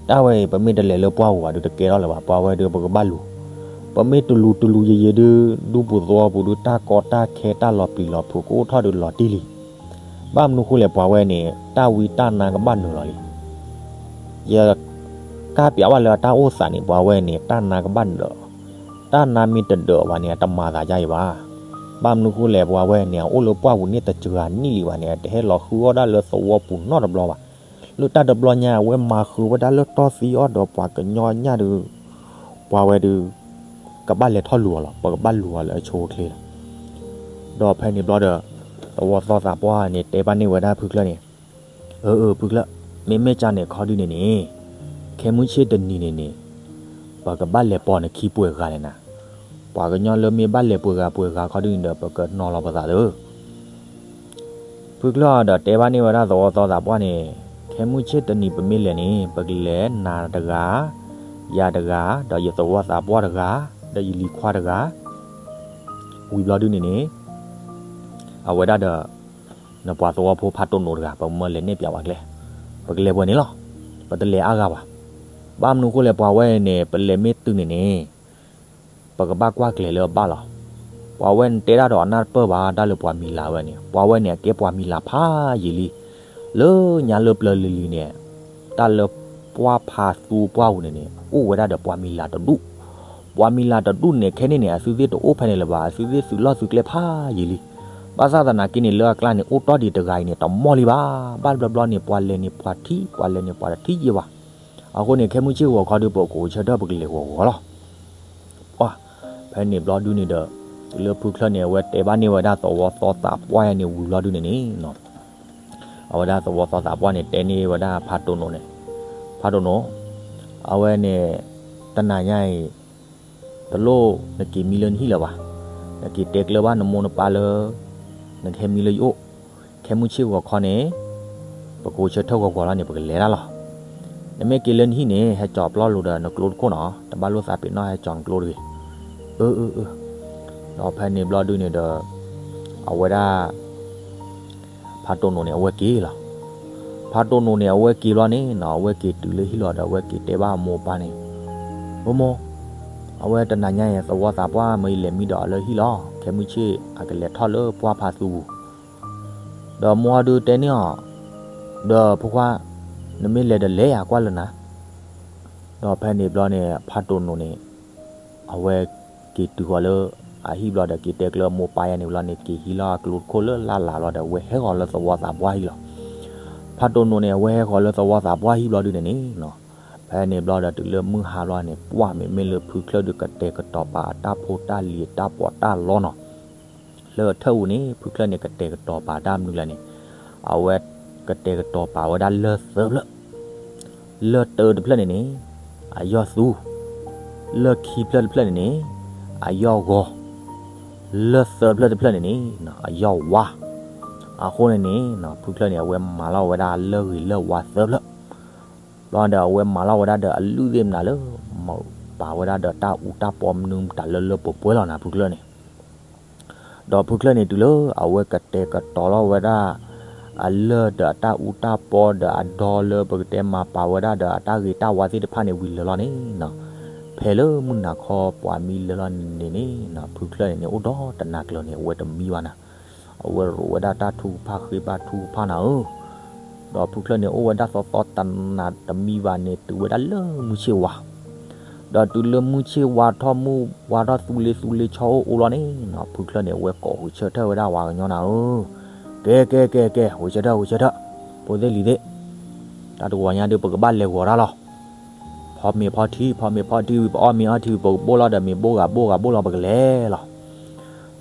တၢ်ဝဲအံၤ ပမ့ၢ်တလဲၤလၢပှၢ်ပူၤဘၣ်ဒုးတကဲထီၣ်လၢၤဘၣ် ပှၤဝဲဒုးပကဘၣ်လူၤ ပမ့ၢ်တလူၤတလူၤယံာ်ယံာ်ဒုး ဒူပူၤသဝီပူၤဒုး တၢ်ကီတၢ်ခဲတၢ်လီၤပျံၤလီၤဖုးကအိၣ်ထီၣ်ဒုးလီၤတံၢ်လံ. ဘၣ်မနုၤဃိလဲၣ် ပှၤဝဲန့ၣ် တၢ်ဝံတၢ်နါကဘၣ်နုာ်လီၤလံ. ယကါပျးဘၣ်လၢအတၢ်အိၣ်သးန့ၣ် ပှၤဝဲန့ၣ် တၢ်နါကဘၣ်ဒၢး, တၢ်နါမ့ၢ်တဒၢးဘၣ်န့ၣ် အတမၤသးဒ်အံၤဘၣ်. ဘၣ်မနုၤဃိလဲၣ် ပှၤဝဲန့ၣ် အအိၣ်လၢပှၢ်ပူၤန့ၣ်တစှၤနံၣ်လံဘၣ်န့ၣ် တဟဲလီၤဃုအီၣ်ဒၣ်လၢသဝီပူၤနီတဘျီဘၣ်. လၢတၢ်တဘျီညါ အဝဲမၤဃုာ်ဝဲဒၣ်လၢတီၢ်သံအီၤဒီးပှၤကညီညၣ်ဒုး ပှၤဝဲဒုး ကဘၣ်လဲၤထီၣ်လူၤအီၤလီၤ, ပကဘၣ်လူၤအီၤလၢအဆိအချ့လီၤ. ဒီးဖဲန့ၣ်ဘျီဒီး သဝီသီသးပှၢ်န့ၣ် တဲဘၣ်န့ၢ်ဝဲဒၣ်ဖုချၢၣ်န့ၣ်, အၢ အၢ ဖုချၢၣ်, မ့မ့ၢ်ကန့ၣ်ခီဒုန့ၣ်န့ၣ်, ခဲမုၢ်ဆ့ၣ်တနံၤန့ၣ်န့ၣ် ပကဘၣ်လဲၤပိာ်နခံပှဲၤဂၤလဲၣ်နၤ. ပှၤကညီလၢမ့ၢ်ဘၣ်လဲၤပှဲၤဂၤပှဲၤဂၤခီဒုန့ၣ်ဒီး ပကနီၤလီၤပသးသၢ ဖုချၢၣ်ဒီးတဲဘၣ်န့ၢ်ဝဲဒၣ်သဝီသီသးပှၢ်န့ၣ်, ခဲမုၢ်ဆ့ၣ်တနံၤပမ့ၢ်လဲၤန့ၣ် ပကလဲၤနၤတဂၤ, ယၤတဂၤ, ဒီးယသဝီသးပှၢ်တဂၤ, ဒီးယလံၤခွါတဂၤ, ဝံၤဘျီဒုန့ၣ်န့ၣ် အဝဲဒၣ်ဒီး နပှၤသဝီဖိဖးတိၢ်နိးတဂၤ ပမၢလဲၤနဲၣ်ပၠးဝဲကျဲ, ပကလဲၤပှဲၤန့ၣ်လီၤ. ပတလဲၤအါဂၤဘၣ်. ဘၣ်မနုၤဃိလဲၣ် ပှၤဝဲန့ၣ် ပလဲၤမ့ၢ်တုၤန့ၣ်န့ၣ် ပကဘၣ်ကွၢ်ကျဲၤလၢအဘၣ်လီၤ. ပှၤဝဲန့ၣ်တဲဒၣ်ဒီးအနၢ်တပၢၢ်ဘၣ် တၢ်လၢပှၤမံၤလၤဝဲန့ၣ်, ပှၤဝဲန့ၣ် အကဲပှၤမံၤလၤဖးယံာ်လံ. လၢညါလၢပျၢၤလံၤလံၤန့ၣ် တၢ်လၢပှၢ်ဖးသူပှၢ်ပူၤန့ၣ်န့ၣ် အိၣ်ဝဲဒၣ်ဒီးပှၤမံၤလၤတဒူၣ်. ပှၤမံၤလၤတဒူၣ်န့ၣ် ခဲန့ၣ်န့ၣ် အသုသ့ၣ်တအိၣ်ဖဲန့ၣ်လၢၤဘၣ်, အသုသ့ၣ်သုးလီၢ်သုးကျဲဖးယံာ်လံ. ဘၣ်ဆၣ်သနာ်က့န့ၣ် လၢအကျါန့ၣ် အိၣ်တီၢ်ဒံးတဂၤအံၤန့ၣ် တမီၢ်လံဘၣ်. ဘၣ်ဘျီဘျီန့ၣ် ပှၤလဲၤန့ၣ်ပှၤထံၣ်, ပှၤလဲၤန့ၣ်ပှၤတထံၣ်ယဲဘၣ်. အဃိန့ၣ် ခဲမုၢ်ဆ့ၣ်ဂီၤခီဒုး ပကအိၣ်ဆၢထၢၣ်ပကလဲၤဂီၤဂီၤလီၤ. ပှၤ ဖဲန့ၣ်ဘျီဒုန့ၣ်ဒီး တုၤလၢဖုချၢၣ်န့ၣ် အဝဲတဲဘၣ်န့ၢ်ဝဲဒၣ်သဝီသီသးပှၢ်န့ၣ်ဝံၤဘျီဒုန့ၣ်န့ၣ် အဝဲဒၣ်သဝီသီသးပှၢ်န့ၣ် တဲန့ၢ်ဝဲဒၣ်ဖးတိၢ်နိးန့ၣ်, ဖးတိၢ်နိး, အဝဲန့ၣ် တနၤညါအံၤ တလိၣ်နက့ၤမံလၢနဟံၣ်လၢၤဘၣ်. နက့ၤတဲကျၢၤဘၣ်နမိၢ်နပၢ်လၢ နကဟဲမံလၢယအိၣ်, ခဲမုၢ်ဆ့ၣ်ဂီၤခီန့ၣ် ပကအိၣ်ဆၢထၢၣ်ဂီၤဂီၤလီၤန့ၣ် ပကလဲၤဒၣ်လီၤ. နမ့ၢ်က့ၤလၢနဟံၣ်န့ၣ် ဟဲကၠီၤပျီလိၤဒီးနကျိတခိၣ်နီၤ, တဘၣ်လိၣ်သးပ့ၤနီၣ် ဟဲကၠီၤနကျိတဂ့ၤ. အၢ အၢ အၢ. ဒီးဖဲန့ၣ်ဘျီဒုန့ၣ်ဒီး အဝဲဒၣ် ဖးတိၢ်နိးန့ၣ် အဝဲက့ၤလီၤ. ဖးတိၢ်နိးန့ၣ် အဝဲက့ၤဘျီန့ၣ်နီၤ, အဝဲက့ၤတုၤလၢဟံၣ်လီၤဒီး အဝဲက့ၤတဲဘၣ်အမိၢ်အပၢ်န့ၣ်, မိၢ်မိၢ်, အဝဲတနၤညါအံၤ သဝီသးပှၢ်မ့ၢ်အံၤလဲၤမံဒီးအီၤလၢဟံၣ်လီၤ. ခဲမုၢ်ဆ့ၣ်အကလဲၤထီၣ်လၢပှၢ်ဖးသူပူၤ, ဒီးမိၢ်အီၤဒုးတဲန့ၢ်အီၤ, ဒီးဖိခွါ, နမ့ၢ်လဲၤဒီးလဲၤယၤကွၢ်လၢနၤ. ဒီးဖဲန့ၣ်ဘျီန့ၣ် ဖးတိၢ်နိးန့ၣ် အဝဲက့ၤတုၤဃီၤလၢအဟံၣ်ဘျီဒီး က့ၤတဲကျၢၤမိၢ်ပၢ်ယါန့ၣ်ဘျီန့ၣ် က့ၤဟံးလီၤအကျိတခိၣ်လၢလၢ်လီၤဒီး အဝဲဟဲဃီၤလၢသဝီသးပှၢ်ဟံၣ်လီၤ. ဖးတိၢ်နိးန့ၣ် အဝဲဟဲဃီၤလၢသဝီသးပှၢ်ဟံၣ်ဘျီဒုန့ၣ်န့ၣ်နီၤ, ဖဲန့ၣ်ဘျီဒီးတုၤလၢမုၢ်ဟါဘျီန့ၣ် ပှၢ်မ့မ့ၢ်လၢဖုချၢၣ်ဒုးကတဲာ်ကတီၤပာ်အတၢ်ဖိတၢ်လံၤအတၢ်ပီးတၢ်လီနီၤ. လၢအထၢၣ်ပူၤန့ၣ် ဖုချၢၣ်န့ၣ် ကတဲာ်ကတီၤပာ်တၢ်မနုၤလဲၣ်န့ၣ်, အဝဲကတဲာ်ကတီၤပာ်ဝဲဒၣ်လၢၢ်သၢဖျၢၣ်, လၢၢ်တၢတဖျၢၣ်န့ၣ်န့ၣ် အယီၢ်သူ, လၢၢ်ခံဖျၢၣ်တဖျၢၣ်န့ၣ်န့ၣ် အယီၢ်ဂီၤ, လၢၢ်သၢဖျၢၣ်တဖျၢၣ်န့ၣ်န့ၣ် အယီၢ်ဝါ. အဃိန့ၣ်န့ၣ် ဖုချၢၣ်န့ၣ် အဝဲမၤလီၤဝဲဒၣ်လၢၢ်ဂ့ၤလၢၢ်ဝါသၢဖျၢၣ် ဘျီဒီးအဝဲမၤလီၤဝဲဒၣ်ဒီးအလုၢ်သ့ၣ်မနုၤလၢ မၤပာ်ဝဲဒၣ်ဒီးတၢ်အူတၢ်ပီမနုၤမတၤလၢလၢပှဲၤပှဲၤလီၤနၤ ဖုချၢၣ်န့ၣ်. ဒီးဖုချၢၣ်န့ၣ် တုၤလၢအဝဲကတဲာ်ကတီၤလီၤဝဲဒၣ် အလၢၢ်ဒီးအတၢ်အူတၢ်ပီဒီးအဒီလၢပကတဲမၤပာ်ဝဲဒၣ်ဒီးအတၢ်ဂ့ၤတၢ်ဝါသ့ၣ်တဖၣ်န့ၣ်ဝံၤလၢာ်လီၤန့ၣ်နီၤ, ဖဲလၢမုၢ်နၤခီပှၤမံလၢာ်လီၤန့ၣ်န့ၣ် ဖုချၢၣ်န့ၣ်န့ၣ် အိၣ်ဒီးတနၤကျၢၤန့ၣ် အဝဲတမံဘၣ်နၤ. အဝဲရိးဝဲဒၣ်တၢ်ထုကဖၣ်ဃ့ဘါထုကဖၣ်နၤဧၢ. ဒီးဖုချၢၣ်န့ၣ် အိၣ်ဝဲဒၣ်သီသီတနၤတမံဘၣ်န့ၣ် တုၤဝဲဒၣ်လၢမုၢ်ဆ့ၣ်ဝါ ဒီးတုၤလၢမုၢ်ဆ့ၣ်ဝါထီၣ်မုၢ်ဝါထီၣ်သူလ့သူလ့ဆီအိၣ်အိၣ်လီၤန့ၣ်နီၤ, ဖုချၢၣ်န့ၣ် အဝဲကိးဂဲၤဆၢထၢၣ်ဝဲဒၣ်ပှၤကညီနၤဧၢ, ကဲ ကဲ ကဲ ကဲ ဂဲၤဆၢထၢၣ် ဂဲၤဆၢထၢၣ်, ဖိသ့ၣ်လံၤသ့ၣ်, တၢ်တဂီၤညါဒုး ပကဘၣ်လဲၤဂီၤတၢ်လီၤ. ဖီမ့ၤဖီထံ ဖီမ့ၤဖီထံဝံၤ ပအီၣ်မ့ၤအီထံဝံၤ ပကဘိၣ်လီၤဒီးမ့ၤဘိၣ်ဂၤဘိၣ်ဂၤဘိၣ်လီၤ ပကလဲၤလီၤ.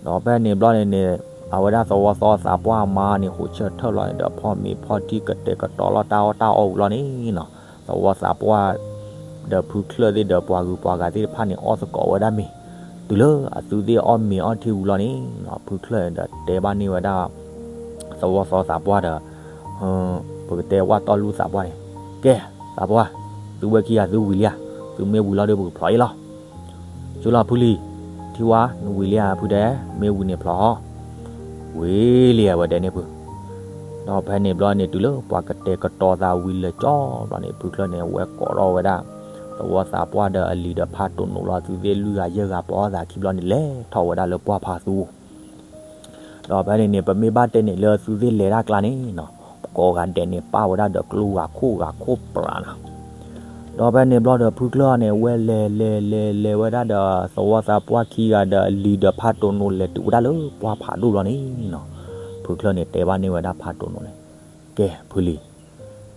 ဒီးဖဲန့ၣ်ဘျီန့ၣ်န့ၣ် အဝဲဒၣ်သဝီသီသးပှၢ်အမါန့ၣ် ဂဲၤဆၢထၢၣ်လီၤန့ၣ်ဒီး ဖီမ့ၤဖီထံကတဲာ်ကတီၤလီၤတၢ်အီၣ်တၢ်အီဝံၤလီၤန့ၣ်နီၤ, သဝီသးပှၢ် ဒီးဖုချၢၣ်သ့ၣ်ဒီးပှၤဂုၤပှၤဂၤသ့ၣ်တဖၣ်န့ၣ် အီၣ်သကိးဝဲဒၣ်မ့ၤ, တုၤလၢအသုသ့ၣ်အီၣ်မ့ၤအီထံဝံၤလီၤန့ၣ်နီၤ, ဖုချၢၣ်န့ၣ်ဒီးတဲဘၣ်န့ၢ်ဝဲဒၣ် သဝီသီသးပှၢ်ဒီး ပကတဲဝၣ်တီၢ်လူၢ်သးပှၢ်န့ၣ်, ကဲ သးပှၢ်, သုဝဲခံဂၤသုဝံၤလံဧါ, သုမ့ၢ်ဝံၤလီၤဒီးပကဖျိးအ့ၣ်လီၤ. ဆူလီၤဖုလံၤ, ထံဝါ နဝံၤလံဧါ ဖုတဲ, မ့ၢ်ဝံၤန့ၣ်ဖျိးဟီ, ဝံၤလံဧါ ဝဲတဲန့ၢ်ဖု. ဒီးဖဲန့ၣ်ဘျီန့ၣ် တုၤလၢပှၤကတဲာ်ကတီၤသးဝံၤလၢာ်ကၠီဘျီန့ၣ် ဖုချၢၣ်န့ၣ် အဝဲကိးထီၣ်ဝဲဒၣ် သဝီသးပှၢ်ဒီးအလံၤဒီးဖးတိၢ်နိၣ်လီၤ သုးသ့ၣ်လွံၢ်ဂၤယဲၢ်ဂၤ ပှၤအီၣ်သးခံဘျီန့ၣ် လဲၤထီၣ်ဝဲဒၣ်လၢပှၢ်ဖးသူ ဒီးဖဲန့ၣ်န့ၣ် ပမ့ၢ်ဘၣ်တဲန့ၣ်လၢသုးသ့ၣ်လဲၤတၢ်ကျါန့ၣ်နီၤ ကိးဂၤဒဲးန့ၣ် ပၣ်ဝဲဒၣ်ဒီးကျိဂၤခိၣ်ဂၤခိၣ်ပြးနီၤ. ဒီးဖဲန့ၣ်ဘျီဒီးဖုချၢၣ်န့ၣ် အဝဲလဲၤလဲၤလဲၤလဲၤဝဲဒၣ်ဒီး သဝီသးပှၢ်ခံဂၤဒီးအလံၤဒီးဖးတိၢ်နိၣ် လဲၤတုၤဝဲဒၣ်လၢပှၢ်ဖးဒိၣ်ဘျီန့ၣ်နီၤ ဖုချၢၣ်န့ၣ် တဲဘၣ်န့ၢ်ဝဲဒၣ်ဖးတိၢ်နိၣ်န့ၣ်, ကဲ ဖုလံၤ,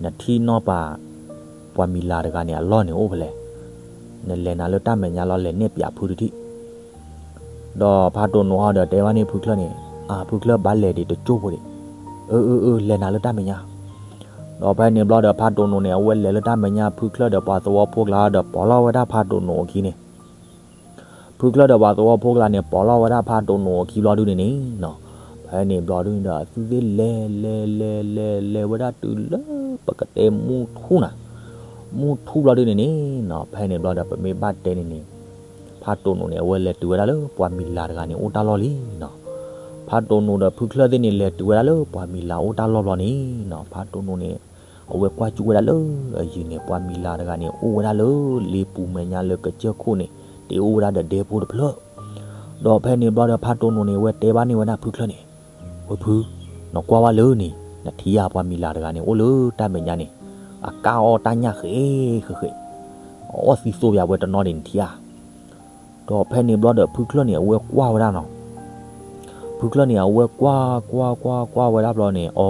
နထံၣ်နီၢ်ပၤ ပှၤမံၤလၤတဂၤန့ၣ် အလီၢ်န့ၣ်အိၣ်ဖဲလဲၣ်. နလဲၤနၤလၢတၢ်မဲာ်ညါလီၤ လဲၤနဲၣ်ပၠးဖုတထံၣ်. ဒီးဖးတိၢ်နိၣ်ဟီဒီးတဲဘၣ်န့ၢ်ဖုချၢၣ်န့ၣ်, အၢ ဖုချၢၣ် ဘၣ်လဲၤဒံးတကၠိၢ်ဖိဒံး. အၢ အၢ အၢ လဲၤနၤလၢတၢ်မဲာ်ညါ. ဒီးဖဲန့ၣ်ဘျီဒီးဖးတိၢ်နိၣ်န့ၣ် အဝဲလဲၤလၢတၢ်မဲာ်ညါ ဖုချၢၣ်ဒီးပှၤသဝီဖိကျါဒီး ပိာ်လီၤဝဲဒၣ်ဖးတိၢ်နိၣ်အခံန့ၣ် ဖုချၢၣ်ဒီးပှၤသဝီဖိကျါန့ၣ် ပိာ်လီၤဝဲဒၣ်ဖးတိၢ်နိၣ်အခံဘျီဒုန့ၣ်န့ၣ်နီၤ, ဖဲန့ၣ်ဘျီဒုန့ၣ်ဒီး အသုသ့ၣ်လဲၤလဲၤလဲၤလဲၤလဲၤဝဲဒၣ်တုၤလၢပကတဲမုၢ်ထူၣ်နၤ, မုၢ်ထူၣ်ဘျီဒုန့ၣ်န့ၣ်နီၤ ဖဲန့ၣ်ဘျီဒီးပမ့ၢ်ဘၣ်တဲန့ၣ်န့ၣ် ဖးတိၢ်နိၣ်န့ၣ် အဝဲလဲၤတုၤဝဲဒၣ်လၢပှၤမံၤလၤတဂၤန့ၣ်အိၣ်တၢ်လီၢ်လံနီၤ. ဖးတိၢ်နိၣ်ဒီးဖုချၢၣ်သ့ၣ်န့ၣ် လဲၤတုၤဝဲဒၣ်လၢပှၤမံၤလၤအိၣ်တၢ်လီၢ်ဘျီန့ၣ်နီၤ ဖးတိၢ်နိၣ်န့ၣ် အဝဲကွၢ်ကၠူၣ်ဝဲဒၣ်လၢအယံၤန့ၣ် ပှၤမံၤလၤတဂၤန့ၣ် အိၣ်ဝဲဒၣ်လၢလ့ပူၤမဲာ်ညါလၢကစၢၢ်ခိၣ်န့ၣ် တ့အိၣ်ဝဲဒၣ်ဒီးဒဲဖိတဖျၢၣ်. ဒီးဖဲန့ၣ်ဘျီဒီးဖးတိၢ်နိၣ်န့ၣ် အဝဲတဲဘၣ်န့ၢ်ဝဲဒၣ်ဖုချၢၣ်န့ၣ်, ဝဲဖု, နကွၢ်ဝဲလၢန့ၣ် နထံၣ်ဧါ ပှၤမံၤလၤတဂၤန့ၣ် အိၣ်လၢတၢ်မဲာ်ညါန့ၣ် အကၢ်အီၣ်တၢ်ညၣ်ဃဲးဃဲးဃဲး, အီၣ်သံသိပၠးဝဲတနီၤဒံး နထံၣ်ဧါ. ဒီးဖဲန့ၣ်ဘျီဒီးဖုချၢၣ်န့ၣ် အဝဲကွၢ်ဝဲဒၣ်နီၤ ဖုချၢၣ်န့ၣ် အဝဲကွၢ်ကွၢ်ကွၢ်ကွၢ်ဝဲဒၣ်ဘျီန့ၣ် အီ,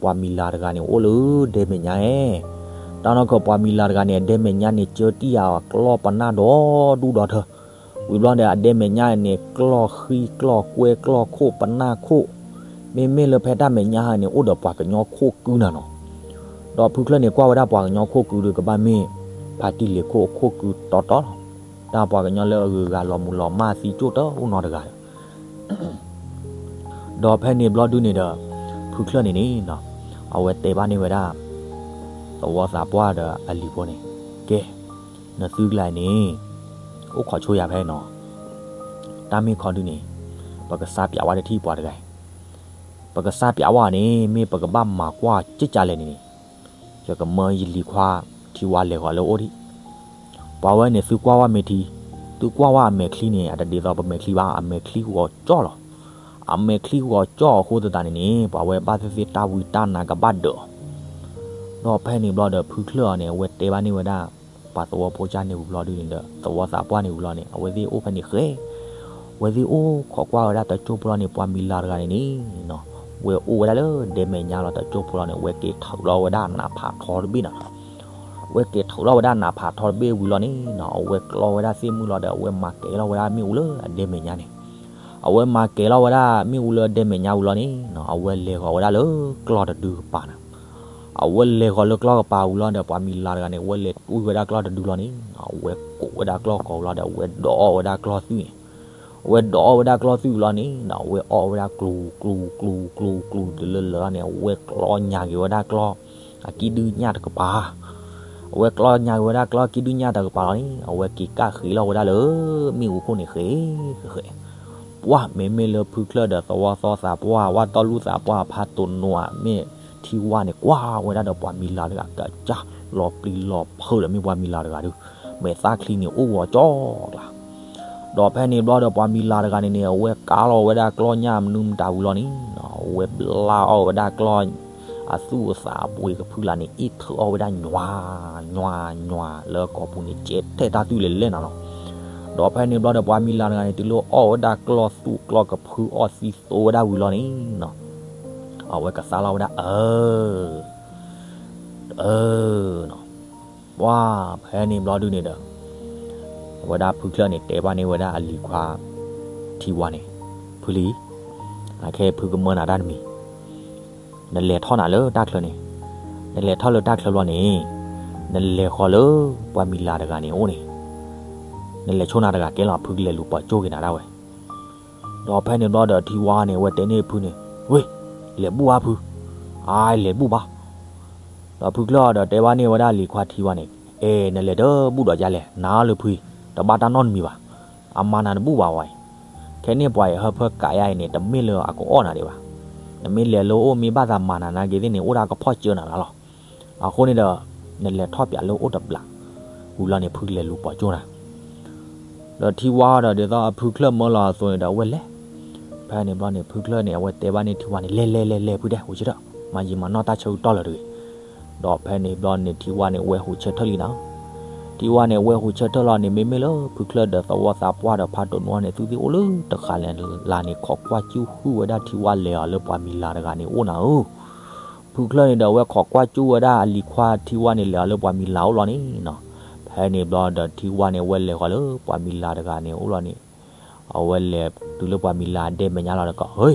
ပှၤမံၤလၤတဂၤန့ၣ် အိၣ်လၢဒဲမဲာ်ညါဧဲ, တၢ်နီၢ်ကီၢ်ပှၤမံၤလၤတဂၤန့ၣ် အဒဲမဲာ်ညါန့ၣ် ကၢတံၢ်ယၤအကျီၢ်ပနၢ်ဒီဒူၣ်ဒီထၢ, ဝံၤဘျီဒီး အဒဲမဲာ်ညါန့ၣ် ကျီၢ်ဃံကျီၢ်ကွဲကျီၢ်ခိၣ်ပနၢ်ခိၣ်, မ့မ့ၢ်လၢဖဲတၢ်မဲာ်ညါန့ၣ် အိၣ်ဒီးပှၤကညီခိၣ်ကုနၤနီၤ. ဒီးဖုချၢၣ်န့ၣ် ကွၢ်ဝဲဒၣ်ပှၤကညီခိၣ်ကုဒီး ကဘၣ်မ့ၢ် ဖါတံၢ်လ့ၤခိၣ်အခိၣ်ကုတီတီလီၤ. တၢ်ပှၤကညီလၢအဂုၤအဂၤလီၤမုၢ်လီၤမၢ်သံကၠိၣ်တအိၣ်နီတဂၤဒီး ဒီးဖဲန့ၣ်ဘျီဒုန့ၣ်ဒီး ဖုချၢၣ်န့ၣ်န့ၣ်နီၤ အဝဲတဲဘၣ်န့ၢ်ဝဲဒၣ် သဝီသးပှၢ်ဒီးအလံၤဖိန့ၣ်, ကဲ, နသုကျါအံၤန့ၣ် အိၣ်ခိးဆိယၤဖဲနီၤ, တၢ်မ့ၢ်ခီဒုန့ၣ် ပကစၢ်ပျးဝဲတထံၣ်ပှၤတဂၤအံၤ, ပကစၢ်ပျးဝဲန့ၣ် မ့ၢ်ပကဘၣ်မၤကွၢ်ကၠၢကၠၢလဲၣ်န့ၣ်န့ၣ် ယကမၢယလံၤခွါထံဝါလဲၤဃီၤလၢအိၣ်ဒံး, ပှၤဝဲန့ၣ်သုကွၢ်ဝဲမဲာ်ထံ, သုကွၢ်ဝဲအမဲာ်ချံန့ၣ် အတဒ်သိးပမဲာ်ချံဘၣ်, အမဲာ်ချံဂီၤကၠီလီၤ. အမဲာ်ချံဂီၤကၠီအဃိသတးန့ၣ်န့ၣ် ပှၤဝဲဘၣ်သ့ၣ်သ့ၣ်တၢ်ဝံတၢ်နါကဘၣ်ဒၢးအီၤ. ဒီးဖဲန့ၣ်ဘျီဒီးဖုချၢၣ်အီၤန့ၣ် အဝဲတဲဘၣ်န့ၢ်ဝဲဒၣ် ပှၤသဝီဖိကၢ်န့ၣ်ဝံၤဘျီဒုန့ၣ်ဒီး သဝီသးပှၢ်န့ၣ်ဝံၤလီၤန့ၣ် အဝဲသ့ၣ်အိၣ်ဖဲန့ၣ်ဃဲ ဝဲသ့ၣ်အိၣ်ခိးကွၢ်ဝဲဒၣ်တကၠိၢ်ဖိလီၤန့ၣ် ပှၤမံၤလၤတဂၤန့ၣ်န့ၣ်နီၤ, ဝဲအိၣ်ဝဲဒၣ်လၢဒဲမဲာ်ညါလီၤ တကၠိၢ်ဖိလီၤန့ၣ် ဝဲက့ၤထုးလီၤဝဲဒၣ်နးဖးထီတဘ့ၣ်နီၤ. ဝဲက့ၤထုးလီၤဝဲဒၣ်နးဖးထီတဘ့ၣ်ဝံၤလီၤန့ၣ်နီၤ အဝဲကျီဝဲဒၣ်သ့ၣ်မုၢ်လီၤဒီး အဝဲမၤကဲၤလီၤဝဲဒၣ်မ့ၣ်အူလၢအဒဲမဲာ်ညါန့ၣ် အဝဲမၤကဲၤလီၤဝဲဒၣ်မ့ၣ်အူလၢဒဲမဲာ်ညါဝံၤလီၤန့ၣ်နီၤ အဝဲလဲၤဃီၤဝဲဒၣ်လၢကျီၢ်တဒုကပၤနီၤ. အဝဲလဲၤဃီၤလၢကျီၢ်ကပၤဝံၤလီၤဒီး ပှၤမံၤလၤတဂၤန့ၣ် အဝဲလဲၤတွံၢ်ဝဲဒၣ်ကျီၢ်တဒုလီၤန့ၣ်နီၤ အဝဲကိးဝဲဒၣ်ကျီၢ်ကိးလီၤဒီး အဝဲဒိးအီၣ်ဝဲဒၣ်ကျီၢ်သွံၣ်န့ၣ် အဝဲဒိးအီၣ်ဝဲဒၣ်ကျီၢ်သွံၣ်ဝံၤလီၤန့ၣ်နီၤ အဝဲအီၣ်ဝဲဒၣ်ကျူၤ ကျူၤ ကျူၤ ကျူၤ တုၤလၢလၢာ်လီၤန့ၣ် အဝဲကျီညါက့ၤဝဲဒၣ်ကျီၢ် အကံၣ်ဒုၣ်ညၣ်တကပၤ အဝဲကျီညါက့ၤဝဲဒၣ်ကျီၢ်ကံၣ်ဒုၣ်ညၣ်တကပၤလီၤန့ၣ် အဝဲက့ၤကၣ်ဃ့လီၤဝဲဒၣ်လၢ မ့ၣ်အူခိၣ်န့ၣ်ဃဲ ဃဲ ဃဲ ပှၢ်မ့မ့ၢ်လၢဖုချၢၣ်ဒီးသဝီသီသးပှၢ် ဝၣ်တီၢ်လူၢ်သးပှၢ် ဖးတိၢ်နိၣ်ဧါ မ့ၢ်ထံဝါန့ၣ် ကွၢ်ဝဲဒၣ်ဒီးပှၤမံၤလၤတဂၤ ကစၢ်လီၤပျံၤလီၤဖုးဒီး မ့ၢ်ပှၤမံၤလၤတဂၤဒီး မဲာ်သၣ်ချံန့ၣ်အိၣ်ဂီၤကၠီကျါ ဒီးဖဲန့ၣ်ဘျီဒီးပှၤမံၤလၤတဂၤန့ၣ်န့ၣ် အဝဲကါလီၤဝဲဒၣ်ကျီၢ်ညၣ်မနုၤမတၤဝံၤလီၤန့ၣ်နီၤ အဝဲဘျါအီၣ်ဝဲဒၣ်ကျီၢ် အသူၣ်အသးအပှ့ၤကဖုလာ်န့ၣ် အ့ၣ်ထုးအီၣ်ဝဲဒၣ်ညွၤ ညွၤ ညွၤ လၢကိာ်ပူၤန့ၣ် ကဲထဲတၢ်သွံၣ်လဲၤလဲၣ်နၤလီၤ. ဒီးဖဲန့ၣ်ဘျီဒီးပှၤမံၤလၤတဂၤန့ၣ် တုၤလၢအီၣ်ဝဲဒၣ်ကျီၢ်သူၣ်ကျီၢ်ကဖုအီၣ်သံသိဝဲဒၣ်ဝံၤလီၤန့ၣ်နီၤ အဝဲကသါလီၤဝဲဒၣ် အၢ အၢ နီၤ ပှၢ်ဖဲန့ၣ်ဘျီဒုန့ၣ်ဒီး အဝဲဒၣ်ဖုချၢၣ်န့ၣ် တဲဘၣ်န့ၢ်ဝဲဒၣ်အလံၤခွါ ထံဝါန့ၣ်, ဖုလံၤ, အခဲအံၤဖုကမၢနၤတၢ်တမံၤ, နလဲၤထီၣ်နၤလၢတၢ်ချၢန့ၣ်, နလဲၤထီၣ်လၢတၢ်ချၢဘျီန့ၣ် နလဲၤဃီၤလၢပှၤမံၤလၤတဂၤန့ၣ်အိၣ်န့ၣ်, နလဲၤဆိနၤတဂၤကဲလီၤ ဖုကလဲၤလူၤပိာ်ကၠိက့ၤနၤဒၣ်ဝဲ ဒီးဖဲန့ၣ်ဘျီဒီးထံဝါန့ၣ် အဝဲတဲန့ၢ်ဖုန့ၣ်, ဝ့ၢ်, လဲၤဘူၣ်ဘၣ်ဖု, အါ လဲၤဘူၣ်ဘၣ်. ဒီးဖုချၢၣ်အီၤဒီးတဲဘၣ်န့ၢ်ဝဲဒၣ်လံၤခွါထံဝါန့ၣ်, အဲ နလဲၤတဘူၣ်ဒီးယါလဲၣ်, နၤလၢဖုအံၤ တဘၣ်တၢ်နီတမံၤဘၣ်, အမၤနၤတဘူၣ်ဘၣ်ဝဲအံၤ, ခဲန့ၣ်ပှၤအံၤဟၢဖၢကးယါအံၤန့ၣ် တမ့ၢ်လၢအကအီၣ်နၤဒံးဘၣ်, နမ့ၢ်လဲၤလၢအအိၣ်မ့ၢ်ဘၣ်သးမၤနၤနာ်က့ၤသ့ၣ်န့ၣ် အိၣ်ဒၣ်ကဖီၣ်စၢနၤလီၤ. အဃိန့ၣ်ဒီး နလဲၤထီၣ်ပၠးလၢအအိၣ်တဘျီ ဝံၤလီၤန့ၣ် ဖုလဲၤလူၤပိာ်ကၠိနၤ ဒီးထံဝါဒီး ဒ်သိးအဖုချၢၣ်မၢလီၤအသိးန့ၣ်ဒီး အဝဲလဲၤ. ဖဲန့ၣ်ဘျီန့ၣ် ဖုချၢၣ်န့ၣ် အဝဲတဲဘၣ်န့ၢ်ထံဝါန့ၣ် လဲၤလဲၤလဲၤလဲၤ ဖုတဲ ဟူးဆၢထၢၣ် မၤယံာ်မၤနီၢ်တၢ်ဆၢကတီၢ်လၢၤတဂ့ၤ. ဒီးဖဲန့ၣ်ဘျီန့ၣ် ထံဝါန့ၣ် အဝဲဟူးဆၢထၢၣ်လံနၤ. ထံဝါန့ၣ် အဝဲဟူးဆၢထၢၣ်လီၤန့ၣ် မ့မ့ၢ်လၢဖုချၢၣ်ဒီးသဝီသးပှၢ်ဒီးဖးဒိၣ်နွံန့ၣ် သုသ့ၣ်အိၣ်လၢတဃာ်လၢ်န့ၣ် ခိးကွၢ်ကၠူၣ်ဟုၣ်ဝဲဒၣ်ထံဝါလဲၤအီၤလၢပှၤမံၤလၤတဂၤန့ၣ်အိၣ်နၤဧၢ. ဖုချၢၣ်န့ၣ်ဒီး အဝဲခိးကွၢ်ကၠူၣ်ဝဲဒၣ်အလံၤခွါထံဝါန့ၣ် လဲၤအီၤလၢပှၤမံၤလၤအိၣ်လီၤန့ၣ်နီၤ. ဖဲန့ၣ်ဘျီဒီး ထံဝါန့ၣ် အဝဲလဲၤဃီၤလၢပှၤမံၤလၤတဂၤန့ၣ်အိၣ်လီၤန့ၣ်, အဝဲလဲၤတုၤလၢပှၤမံၤလၤဒဲမဲာ်ညါလီၤဒီး ဟ့, ဟ့, ဒီ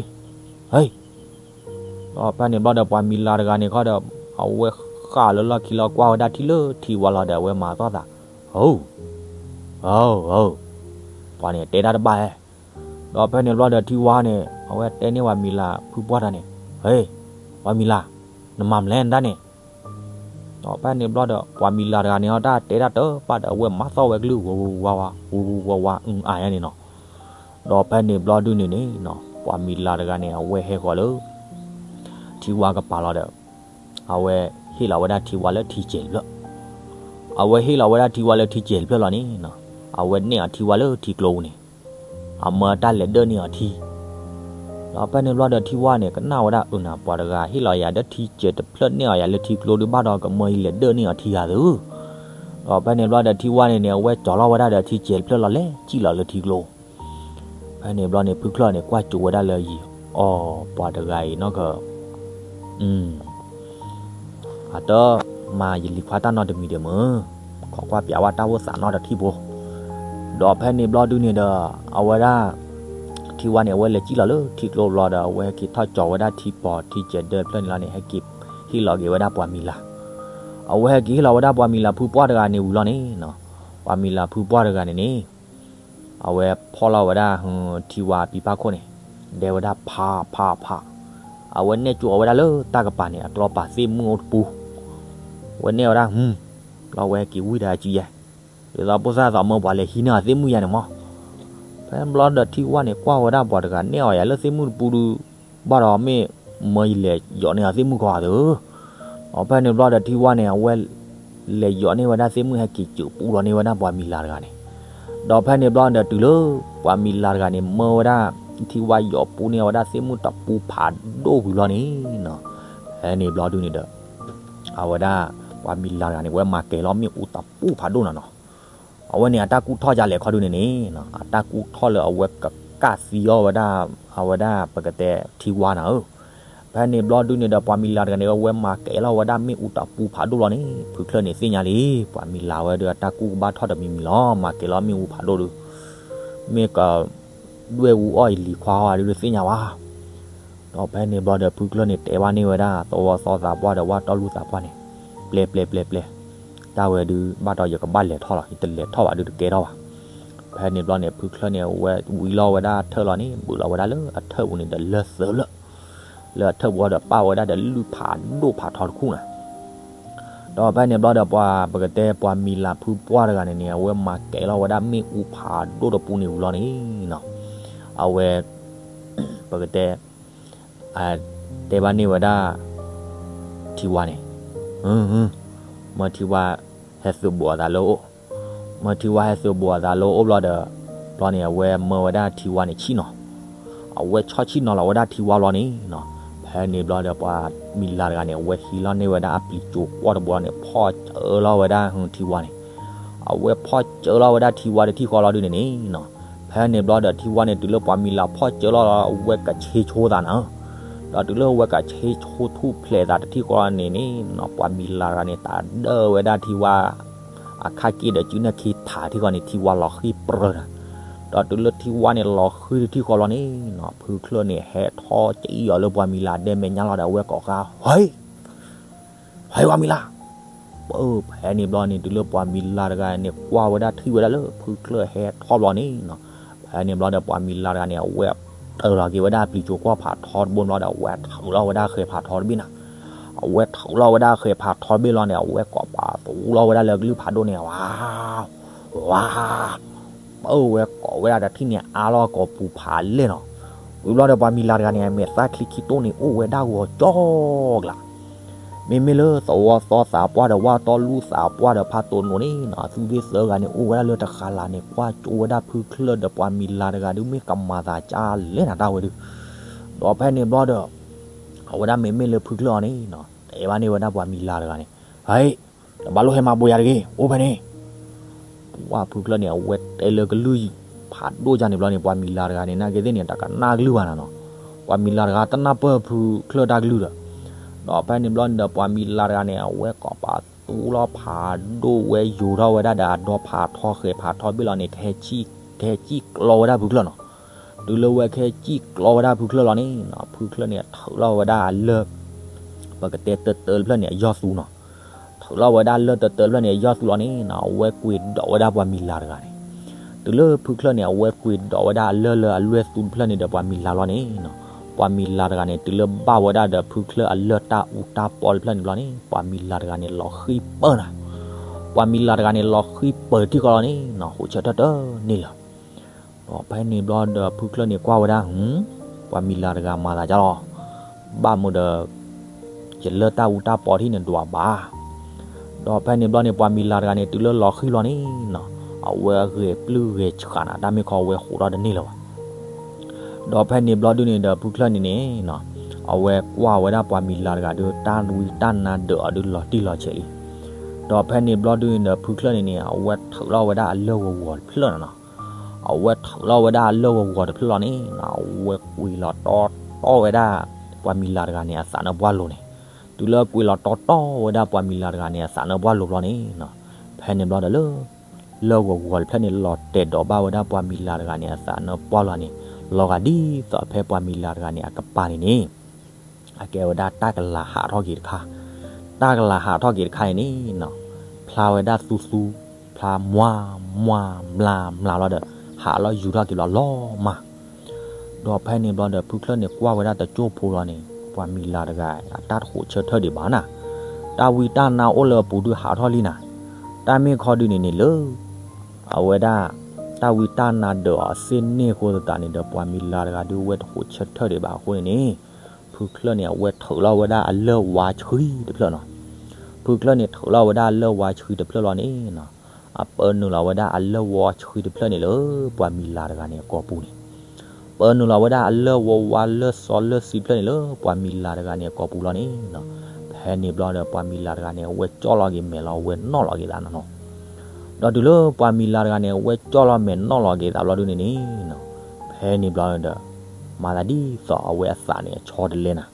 းဖဲန့ၣ်ဘျီဒီး ပှၤမံၤလၤတဂၤန့ၣ်ခီဒီး အဝဲဃၣ်လၢလီၢ်ခံလီၤ ကွၢ်ဝဲဒၣ်ထံလၢထံဝါလီၤဒီး အဝဲမၤသီၣ်သး, ဟ, ဟ, ပှၤန့ၣ်တဲတၢ်တဘၣ်ဧါ. ဒီးဖဲန့ၣ်ဘျီဒီး ထံဝါန့ၣ် အဝဲတဲန့ၢ်ပှၤမံၤလၤဖုပှၢ်တဂၤန့ၣ်, ဟ့, ပှၤမံၤလၤ, နမၤမလဲၣ်နတၢ်န့ၣ်. ဒီးဖဲန့ၣ်ဘျီဒီး ပှၤမံၤလၤတဂၤန့ၣ် အတၢ်တဲတၢ်တဘၣ်ဒီး အဝဲမၤသီၣ်ဝဲကလုၢ် ဝူဝူဝါဝါ ဝူဝူဝါဝါ အုအါယါန့ၣ်နီၤ. ဒီးဖဲန့ၣ်ဘျီဒုန့ၣ်န့ၣ် ပှၤမံၤလၤတဂၤန့ၣ် အဝဲဟဲဃီၤလၢ ထံဝါကပၤလီၤဒီး အဝဲဟ့ၣ်လီၤဝဲဒၣ်ထံဝါလၢထံစဲးတဖျၢၣ်. အဝဲဟ့ၣ်လီၤဝဲဒၣ်ထံဝါလၢထံစဲးတဖျၢၣ်လီၤန့ၣ်နီၤ, အဝဲနဲၣ်အီၤထံဝါလၢထံကျိပူၤန့ၣ်, အမၢတၢ်လဲၤဒၢၣ်န့ၢ်အီၤထံ. ဒီးဖဲန့ၣ်ဘျီဒီး ထံဝါန့ၣ် ကနၣ်ဝဲဒၣ်အၢနၤ ပှၤတဂၤဟ့ၣ်လီၤယၤဒီးထံစဲးတဖျၢၣ် နဲၣ်အီၤယၤလၢထံကျိဒုးဘၣ်ဒီး ကမၢယလဲၤဒၢၣ်န့ၢ်အီၤထံဂၤသု. ဒီးဖဲန့ၣ်ဘျီဒီး ထံဝါန့ၣ်န့ၣ် အဝဲကၠီၤလီၤဝဲဒၣ်ဒီးထံစဲးတဖျၢၣ်လီၤ လဲၤစံၣ်လီၤလၢထံကျိ. ဖဲန့ၣ်ဘျီန့ၣ် ဖုချၢၣ်န့ၣ် ကွၢ်ကၠိဝဲဒၣ်လၢယံၤ, အိ ပှၤတဂၤအံၤနီၢ်က အတမၤယလံၤခွါတၢ်နီတမံၤဒံးမုၢ်, ခိးကွၢ်ပျးဝဲတၢ်အိၣ်သးနီတထံၣ်ဖိ. ဒီးဖဲန့ၣ်ဘျီဒုန့ၣ်ဒီး အဝဲဒၣ် ထံဝါန့ၣ် အဝဲလဲၤစံၣ်လီၤလၢထံကျိဘျီဒီး အဝဲဟဲက့ၤထီၣ်ကၠီၤဝဲဒၣ်ထံပီၤထံစဲးဒၢတဖျၢၣ်န့ၣ်လီၤန့ၣ် ဟဲက့ၤဟ့ၣ်လီၤက့ၤဝဲဒၣ်ပှၤမံၤလၤ. အဝဲဟဲက့ၤဟ့ၣ်လီၤဝဲဒၣ်ပှၤမံၤလၤဖုပှၢ်တဂၤန့ၣ်ဝံၤလီၤန့ၣ်နီၤ, ပှၤမံၤလၤဖုပှၢ်တဂၤန့ၣ်န့ၣ် အဝဲဖီၣ်လီၤဝဲဒၣ် ထံဝါအပံၤဖးခိၣ်န့ၣ်, ဒဲဝဲဒၣ်ဖးဖးဖး, အဝဲနဲၣ်ကၠိအီၤဝဲဒၣ်လၢတၢ်ကပၤန့ၣ် အကျီပၤသ့ၣ်မုၢ်အိၣ်တပူၤ, အဝဲနဲၣ်ဝဲဒၣ် လီၤဝဲက့ၤဝံၣ်ဒီးအစုယဲၢ်, ဒ်သိးဖိသၣ်သးမၢပှၤလဲၤဟံးန့ၢ်အီၤသ့ၣ်မုၢ်ယဲၢ်န့ၣ်မး. ဖဲဘျီဒီးထံဝါန့ၣ် ကွၢ်ဝဲဒၣ်ပှၤတဂၤနဲၣ်အီၤယၤလၢသ့ၣ်မုၢ်တပူၤဒုး ဘၣ်ဒီးမ့ၢ်မၢယလဲၤယိးန့ၢ်အီၤသ့ၣ်မုၢ်ခီဧါသု. ဒီးဖဲန့ၣ်ဘျီဒီးထံဝါန့ၣ် အဝဲ လဲၤယိးန့ၢ်ဝဲဒၣ်သ့ၣ်မုၢ်ဟဲက့ၤကၠိးပူလီၤန့ၢ်ဝဲဒၣ်ပှၤမံၤလၤတဂၤန့ၣ်. ဒီးဖဲန့ၣ်ဘျီဒီးတုၤလၢ ပှၤမံၤလၤတဂၤန့ၣ် မၢဝဲဒၣ် ထံဝါယိးပူန့ၢ်ဝဲဒၣ်သ့ၣ်မုၢ်တပူဖးဒိၣ်ဝံၤလီၤန့ၣ်နီၤ, ဖဲန့ၣ်ဘျီဒုန့ၣ်ဒီး အဝဲဒၣ် ပှၤမံၤလၤတဂၤန့ၣ် အဝဲမၤကဲၤလီၤမ့ၣ်အူတပူဖးဒိၣ်နီၤနီၤ. အဝဲန့ၣ်အတၢ်ကူၣ်ထီၣ်ဒ်လဲၣ်ခီဒုန့ၣ်န့ၣ်, အတၢ်ကူၣ်ထီၣ်လၢအဝဲကကၣ်သံအီၤဝဲဒၣ် အဝဲဒၣ်ပကတဲထံဝါနၤဧၢ. ဖဲန့ၣ်ဘျီဒုန့ၣ်ဒီး ပှၤမံၤလၤတဂၤန့ၣ် အဝဲမၤကဲၤလီၤဝဲဒၣ်မ့ၣ်အူတပူဖးဒိၣ်လီၤန့ၣ် ဖုချၢၣ်န့ၣ်သ့ၣ်ညါလံ, ပှၤမံၤလၤဝဲဒီးအတၢ်ကူၣ်ကဘၣ်ထီၣ်တမံၤမံၤလီၤ, မၤကဲၤလီၤမ့ၣ်အူဖးဒိၣ်ဒုး မ့ၢ်က ဒွဲၣ်အူအီၣ်ယလံၤခွါအီၤဒုးသ့ၣ်ညါဘၣ်. ဒီးဖဲန့ၣ်ဘျီဒီး ဖုချၢၣ်န့ၣ်တဲဘၣ်န့ၢ်ဝဲဒၣ် သဝီသီသးပှၢ်ဒီးဝၣ်တီၢ်လူၢ်သးပှၢ်န့ၣ်, ပျဲပျဲပျဲပျဲ, တၢ်ဝဲဒုး ဘၣ်ဒီးယကဘၣ်လဲၤထီၣ်လီၤ, ယတလဲၤထီၣ်ဘၣ်ဒုးတကဲထီၣ်ဘၣ်. ဖဲန့ၣ်ဘျီန့ၣ် ဖုချၢၣ်န့ၣ် အဝဲဝံလီၤဝဲဒၣ်ထၢၣ်လီၤန့ၣ် ဘုးလီၤဝဲဒၣ်လၢအထၢၣ်ပူၤန့ၣ်ဒီးလၢသၢလၢာ်, လၢအထၢၣ်ပူၤဒီးပာ်ဝဲဒၣ်ဒီးလုၢ်ဖးဒိၣ်ဖးထီတခူၣ်နၤ. ဒီးဖဲန့ၣ်ဘျီဒီး ပှၤပကတဲ ပှၤမံၤလၤဖုပှၢ်တဂၤန့ၣ်န့ၣ် အဝဲမၤကဲၤလီၤဝဲဒၣ်မ့ၣ်အူဖးဒိၣ်တပူန့ၣ်ဝံၤလီၤန့ၣ်နီၤ, အဝဲ ပကတဲ တဲဘၣ်န့ၢ်ဝဲဒၣ် ထံဝါန့ၣ်, မၢထံဝါဟဲသုးဘူးအသးလၢအအိၣ်, မၢထံဝါဟဲသုးဘူးအသးလၢအအိၣ်ဘျီဒီး ဘျီန့ၣ် အဝဲမၢဝဲဒၣ်ထံဝါန့ၣ်ဆံၣ်နီၤ, အဝဲဆီၣ်ဆံၣ်နီၤလီၤဝဲဒၣ်ထံဝါလီၤန့ၣ်နီၤ. ဖဲန့ၣ်ဘျီဒီး ပှၤမံၤလၤတဂၤန့ၣ် အဝဲဟံးလီၤန့ၢ်ဝဲဒၣ်အပျံၤစိၤကွီၢ်တဘိန့ၣ် ဖီၣ်စၢၤလီၤဝဲဒၣ်ထံဝါန့ၣ်, အဝဲဖီၣ်စၢၤလီၤဝဲဒၣ်ထံဝါတထံၣ်ဃီလီၤဒုန့ၣ်န့ၣ်နီၤ. ဖဲန့ၣ်ဘျီဒီး ထံဝါန့ၣ် တုၤလၢပှၤမံၤလၤဖီၣ်စၢၤလီၤလီၤ အဝဲကဆ့ဆိသးနၤ, ဒီးတုၤလၢအဝဲကဆ့ဆိထူၣ်ဖျဲးသးတထံၣ်ဃီလီၤန့ၣ်န့ၣ်နီၤ ပှၤမံၤလၤတဂၤန့ၣ် တၢ်ဒၢဝဲဒၣ်ထံဝါ အခါက့ၢ်ဒီးစုနဲၣ်ခံထးထံၣ်ဃီန့ၣ် ထံဝါလီၤဃံပြၢနၤ. ဒီးတုၤလၢထံဝါန့ၣ်လီၤဃံတထံၣ်ဃီလီၤန့ၣ်နီၤ ဖုချၢၣ်န့ၣ် ဟဲထီၣ်ကအံၣ်အီၤလၢပှၤမံၤလၤဒဲမဲာ်ညါလီၤဒီး အဝဲကိးဃါ ဟ့ ဟ့ ပှၤမံၤလၤ, ပၢ် ဖဲန့ၣ်ဘျီန့ၣ် တုၤလၢပှၤမံၤလၤတဂၤန့ၣ် ကွၢ်ဝဲဒၣ်ထံၣ်ဝဲဒၣ်လၢဖုချၢၣ်ဟဲထီၣ်ဘျီန့ၣ်နီၤ, ဖဲန့ၣ်ဘျီဒီး ပှၤမံၤလၤတဂၤန့ၣ် အဝဲတၢၤလီၤက့ၤဝဲဒၣ်ပျံၤစိၤကွီၢ်ဖးထီတဘိဘျီဒီး အဝဲထုးလီၤဝဲဒၣ်ဃဲၤဖးထီတဘ့ၣ်နၤ. အဝဲထုးလီၤဝဲဒၣ်ဃဲၤဖးထီတဘ့ၣ်လီၤန့ၣ် အဝဲကိးပာ်သူလီၤဝဲဒၣ်လၢကလုၢ်ဖးဒိၣ်န့ၣ် ဝါ ဝါ ပၢ် ဝဲကိးဝဲဒၣ်တထံၣ်န့ၣ် အါလီၤကိးပူၤဖးလဲၢ်နီၤ. ဝံၤဘျီဒီး ပှၤမံၤလၤတဂၤန့ၣ် အမဲာ်သၣ်ချံခံတိၢ်န့ၣ် အိၣ်ဝဲဒၣ်ဂီၤကၠီကျါ မ့မ့ၢ်လၢသဝီသီသးပှၢ်ဒီးဝၣ်တီလူၢ်သးပှၢ်ဒီးဖးတိၣ်နိန့ၣ်နီၤ အသုသ့ၣ်သၢဂၤန့ၣ် အိၣ်ဝဲဒၣ်လၢတဃာ်လၤန့ၣ် ကွၢ်ကၠိဝဲဒၣ်ဖုချၢၣ်ဒီးပှၤမံၤလၤတဂၤဒုး မ့ၢ်ကမၤသးကၢ်လဲၣ်နၤတၢ်ဝဲဒုး. ဒီးဖဲန့ၣ်ဘျီဒီး အဝဲဒၣ်မ့မ့ၢ်လၢဖုချၢၣ်အီၤန့ၣ်နီၤ တဲဘၣ်န့ၢ်ဝဲဒၣ်ပှၤမံၤလၤတဂၤန့ၣ်, ဟဲ, တဘၣ်လိၣ်ဟဲမၤဘိးယၤတဂ့ၤ, အိၣ်ဖဲန့ၣ် ပှၢ်ဖုချၢၣ်န့ၣ် အဝဲတဲလၢကလုၢ်ဖးဒိၣ်ယါန့ၣ်ဘျီန့ၣ် ပှၤမံၤလၤတဂၤန့ၣ် နာ်က့သ့ၣ်န့ၣ် တကနၣ်ကလုၢ်ဘၣ်နၤနီၤ. ပှၤမံၤလၤတဂၤတနၢ်ပၢၢ်ဖုချၢၣ်တၢ်ကလုၢ်ဒီး, ဒီးဖဲန့ၣ်ဘျီန့ၣ်ဒီး ပှၤမံၤလၤတဂၤန့ၣ် အဝဲကိးပသူလီၤဖးဒိၣ်ဝဲ ယူၤထီၣ်ဝဲဒၣ်ဒီးအဒီဖးထီဃဲၤဖးထီဘ့ၣ်လီၤန့ၣ် ကဟဲစံၣ်ကလီဝဲဒၣ်ဖုချၢၣ်နီၤ. တုၤလၢဝဲကဟဲစံၣ်ကလီဝဲဒၣ်ဖုချၢၣ်လီၤန့ၣ်နီၤ ဖုချၢၣ်န့ၣ် ထုးလီၤဝဲဒၣ်အလၢၢ် ပကတဲတၢတၢတဖျၢၣ်န့ၣ် အယီၢ်သူနီၤ. ထုးလီၤဝဲဒၣ်လၢၢ်တၢတၢတဖျၢၣ်န့ၣ် အယီၢ်သူလီၤန့ၣ်နီၤ အဝဲကွံာ်ဒိးဝဲဒၣ်ပှၤမံၤလၤတဂၤန့ၣ်. တုၤလၢဖုချၢၣ်န့ၣ် အဝဲကွံာ်ဒိးဝဲဒၣ်အလၢၢ်လၢအလွဲၢ်သူတဖျၢၣ်န့ၣ်ဒီးပှၤမံၤလၤလီၤန့ၣ်နီၤ ပှၤမံၤလၤတဂၤန့ၣ် တုၤလၢဘၣ်ဝဲဒၣ်ဒီးဖုချၢၣ်အလၢၢ်တၢ်အူတၢ်ပီတဖျၢၣ်န့ၣ်ဘျီန့ၣ် ပှၤမံၤလၤတဂၤန့ၣ် လီၤဃံပၢၢ်နၤ. ပှၤမံၤလၤတဂၤန့ၣ် လီၤဃံပၢၢ်ထံၣ်ဃီလီၤန့ၣ်နီၤ ဟိးဆၢထၢၣ်တန့ၢ်လၢၤ. ဒီးဖဲန့ၣ်ဘျီဒီးဖုချၢၣ်န့ၣ်ကွၢ်ဝဲဒၣ်, ပှၤမံၤလၤတဂၤမၤသးဒ်လဲၣ်, ဘၣ်မနုၤဒီး ယလၢၢ်တၢ်အူတၢ်ပီထံၣ်န့ၣ်ဒွးဘၣ်. ဒီးဖဲန့ၣ်ဘျီန့ၣ် ပှၤမံၤလၤတဂၤန့ၣ် တုၤလၢလီၤဃံလီၤန့ၣ်နီၤ အဝဲဂဲၤပျုၢ်ဂဲၤဆှးနၤ တၢ်မ့ၢ်ခီဝဲဟိးထီၣ်တန့ၢ်လၢၤဘၣ်. ဒီးဖဲန့ၣ်ဘျီဒုန့ၣ်ဒီး ဖုချၢၣ်န့ၣ်န့ၣ်နီၤ အဝဲကွၢ်ဝဲဒၣ်ပှၤမံၤလၤတဂၤဒီး တၢ်ဝံတၢ်နါဒၢးအီၤဒုးလီၤတံၢ်လီၤဆဲးလံ. ဒီးဖဲန့ၣ်ဘျီဒုန့ၣ်ဒီး ဖုချၢၣ်န့ၣ်န့ၣ် အဝဲထုးလီၤဝဲဒၣ်အလၢၢ်ဂီၤဂီၤတဖျၢၣ်နီၤ. အဝဲထုးလီၤဝဲဒၣ်အလၢၢ်ဂီၤဂီၤတဖျၢၣ်လီၤန့ၣ်နီၤ အဝဲကွံာ်လီၤတီတီဝဲဒၣ် ပှၤမံၤလၤတဂၤန့ၣ် အသးနၢပှၢ်လိၤန့ၣ်. တုၤလၢကွံာ်လီၤတီတီဝဲဒၣ်ပှၤမံၤလၤတဂၤန့ၣ် အသးနၢပှၢ်လိၤဘျီန့ၣ်နီၤ ဖဲန့ၣ်ဘျီဒီးလၢ လၢၢ်ဂီၤဂီၤတဖျၢၣ်န့ၣ် လီၤတဲာ်ဒိးဘၣ်ဝဲဒၣ်ပှၤမံၤလၤတဂၤန့ၣ် အသးနၢပှၢ်လီၤန့ၣ်, လီၤဂာ်ဒ်သိးဖဲပှၤမံၤလၤတဂၤန့ၣ် အကပၤန့ၣ်န့ၣ် အကဲဝဲဒၣ်တၢ်ကလၤဟးထီၣ်က့ၤတခါ, တၢ်ကလၤဟးထီၣ်က့ၤတခါအံၤန့ၣ်နီၤ, ဖျါဝဲဒၣ်သူသူ, ဖျါမွှါမွှါမျါမျါလီၤဒီး ဟးလီၤယူၤထီၣ်က့ၤဘျီလီၤမၢ်. ဒီးဖဲန့ၣ်ဘျီဒီး ဖုချၢၣ်န့ၣ်ကွၢ်ဝဲဒၣ်တစိၢ်ဖိလီၤန့ၣ် ပှၤမံၤလၤတဂၤ အတၢ်တဃိးဆၢထၢၣ်ဒံးဘၣ်နၤ, တၢ်ဝံတၢ်နါအိၣ်လၢအပူၤဒုးဟးထီၣ်လံနၤ, တၢ်မ့ၢ်ခီဒုးန့ၣ်န့ၣ်လၢ အဝဲဒၣ် တၢ်ဝံတၢ်နါဒၢးအီၤအသ့ၣ်န့ၣ်အဃိသတးန့ၣ်ဒီး ပှၤမံၤလၤတဂၤဒုးဝဲတဃိးဆၢထၢၣ်ဒံးဘၣ်အဃိန့ၣ်န့ၣ်, ဖုချၢၣ်န့ၣ် အဝဲထုးလီၤဝဲဒၣ်အလၢၢ်ဝါဆှံတဖျၢၣ်နီၤ, ဖုချၢၣ်န့ၣ်ထုးလီၤဝဲဒၣ်အလၢၢ်ဝါဆှံတဖျၢၣ်လီၤန့ၣ်နီၤ, အပၢနုာ်လီၤဝဲဒၣ်အလၢၢ်ဝါဆှံတဖျၢၣ်န့ၣ်လၢပှၤမံၤလၤတဂၤန့ၣ်အကိာ်ပူၤန့ၣ်, ပၢနုာ်လီၤဝဲဒၣ်အလၢၢ်ဝါဝါလၢၢ်စီလၢၢ်သံတဖျၢၣ်န့ၣ်လၢပှၤမံၤလၤတဂၤန့ၣ်အကိာ်ပူၤလီၤန့ၣ်နီၤ, ဖဲန့ၣ်ဘျီဒီး ပှၤမံၤလၤတဂၤန့ၣ် အဝဲကၠီၣ်လီၤက့ၤမဲာ်လီၤ အဝဲနီၣ်လီၤက့ၤသးနီၤနီၤ ဒီးတုၤလၢပှၤမံၤလၤတဂၤန့ၣ် အဝဲကၠီၣ်လီၤမဲာ်နီၣ်လီၤက့ၤသးဘျီဒုန့ၣ်န့ၣ်နီၤ, ဖဲန့ၣ်ဘျီဒီး မၤသးဒ်သိးအဝဲအသးန့ၣ်အဆီတလဲနၤ,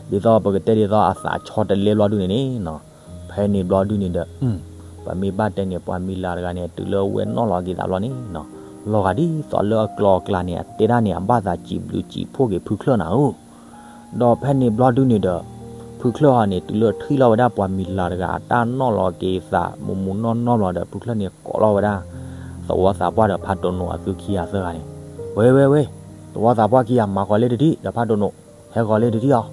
ဒ်သိးပကတဲဒ်သိးအသးဆီတလဲဘျီဒုန့ၣ်န့ၣ်နီၤ, ဖဲန့ၣ်ဘျီဒုန့ၣ်ဒီး ပမ့ၢ်ဘၣ်တဲန့ၣ် ပှၤမံၤလၤတဂၤန့ၣ် တုၤလၢအဝဲနီၣ်လီၤက့ၤသးဘျီန့ၣ်နီၤ, လီၤဂာ်ဒ်သိးလၢအကျိၤအကျဲန့ၣ် အတဲဒၣ်န့ၣ် အဘၣ်သးစံးဘျုးစံးဖှိၣ်က့ၤဖုချၢၣ်နၤဧၢ ဒီးဖဲန့ၣ်ဘျီဒုန့ၣ်ဒီး ဖုချၢၣ်အီၤန့ၣ် တုၤလၢထံၣ်လီၤဝဲဒၣ်ပှၤမံၤလၤတဂၤအတၢ်နီၣ်လီၤက့ၤသး မူးမူးနီၢ်နီၢ်ဘျီဒီး ဖုချၢၣ်န့ၣ်ကိးလီၤဝဲဒၣ် သဝီသးပှၢ်ဒီးဖးတိၣ်နိအသုခံဂၤသၢဂၤန့ၣ်, ဝဲဝဲဝဲ, သဝီသးပှၢ်ခံဂၤ မၤဃီၤလၢတထံၣ် ဒီးဖးတိၣ်နိ ဟဲဃီၤလၢတထံၣ်အီၤ,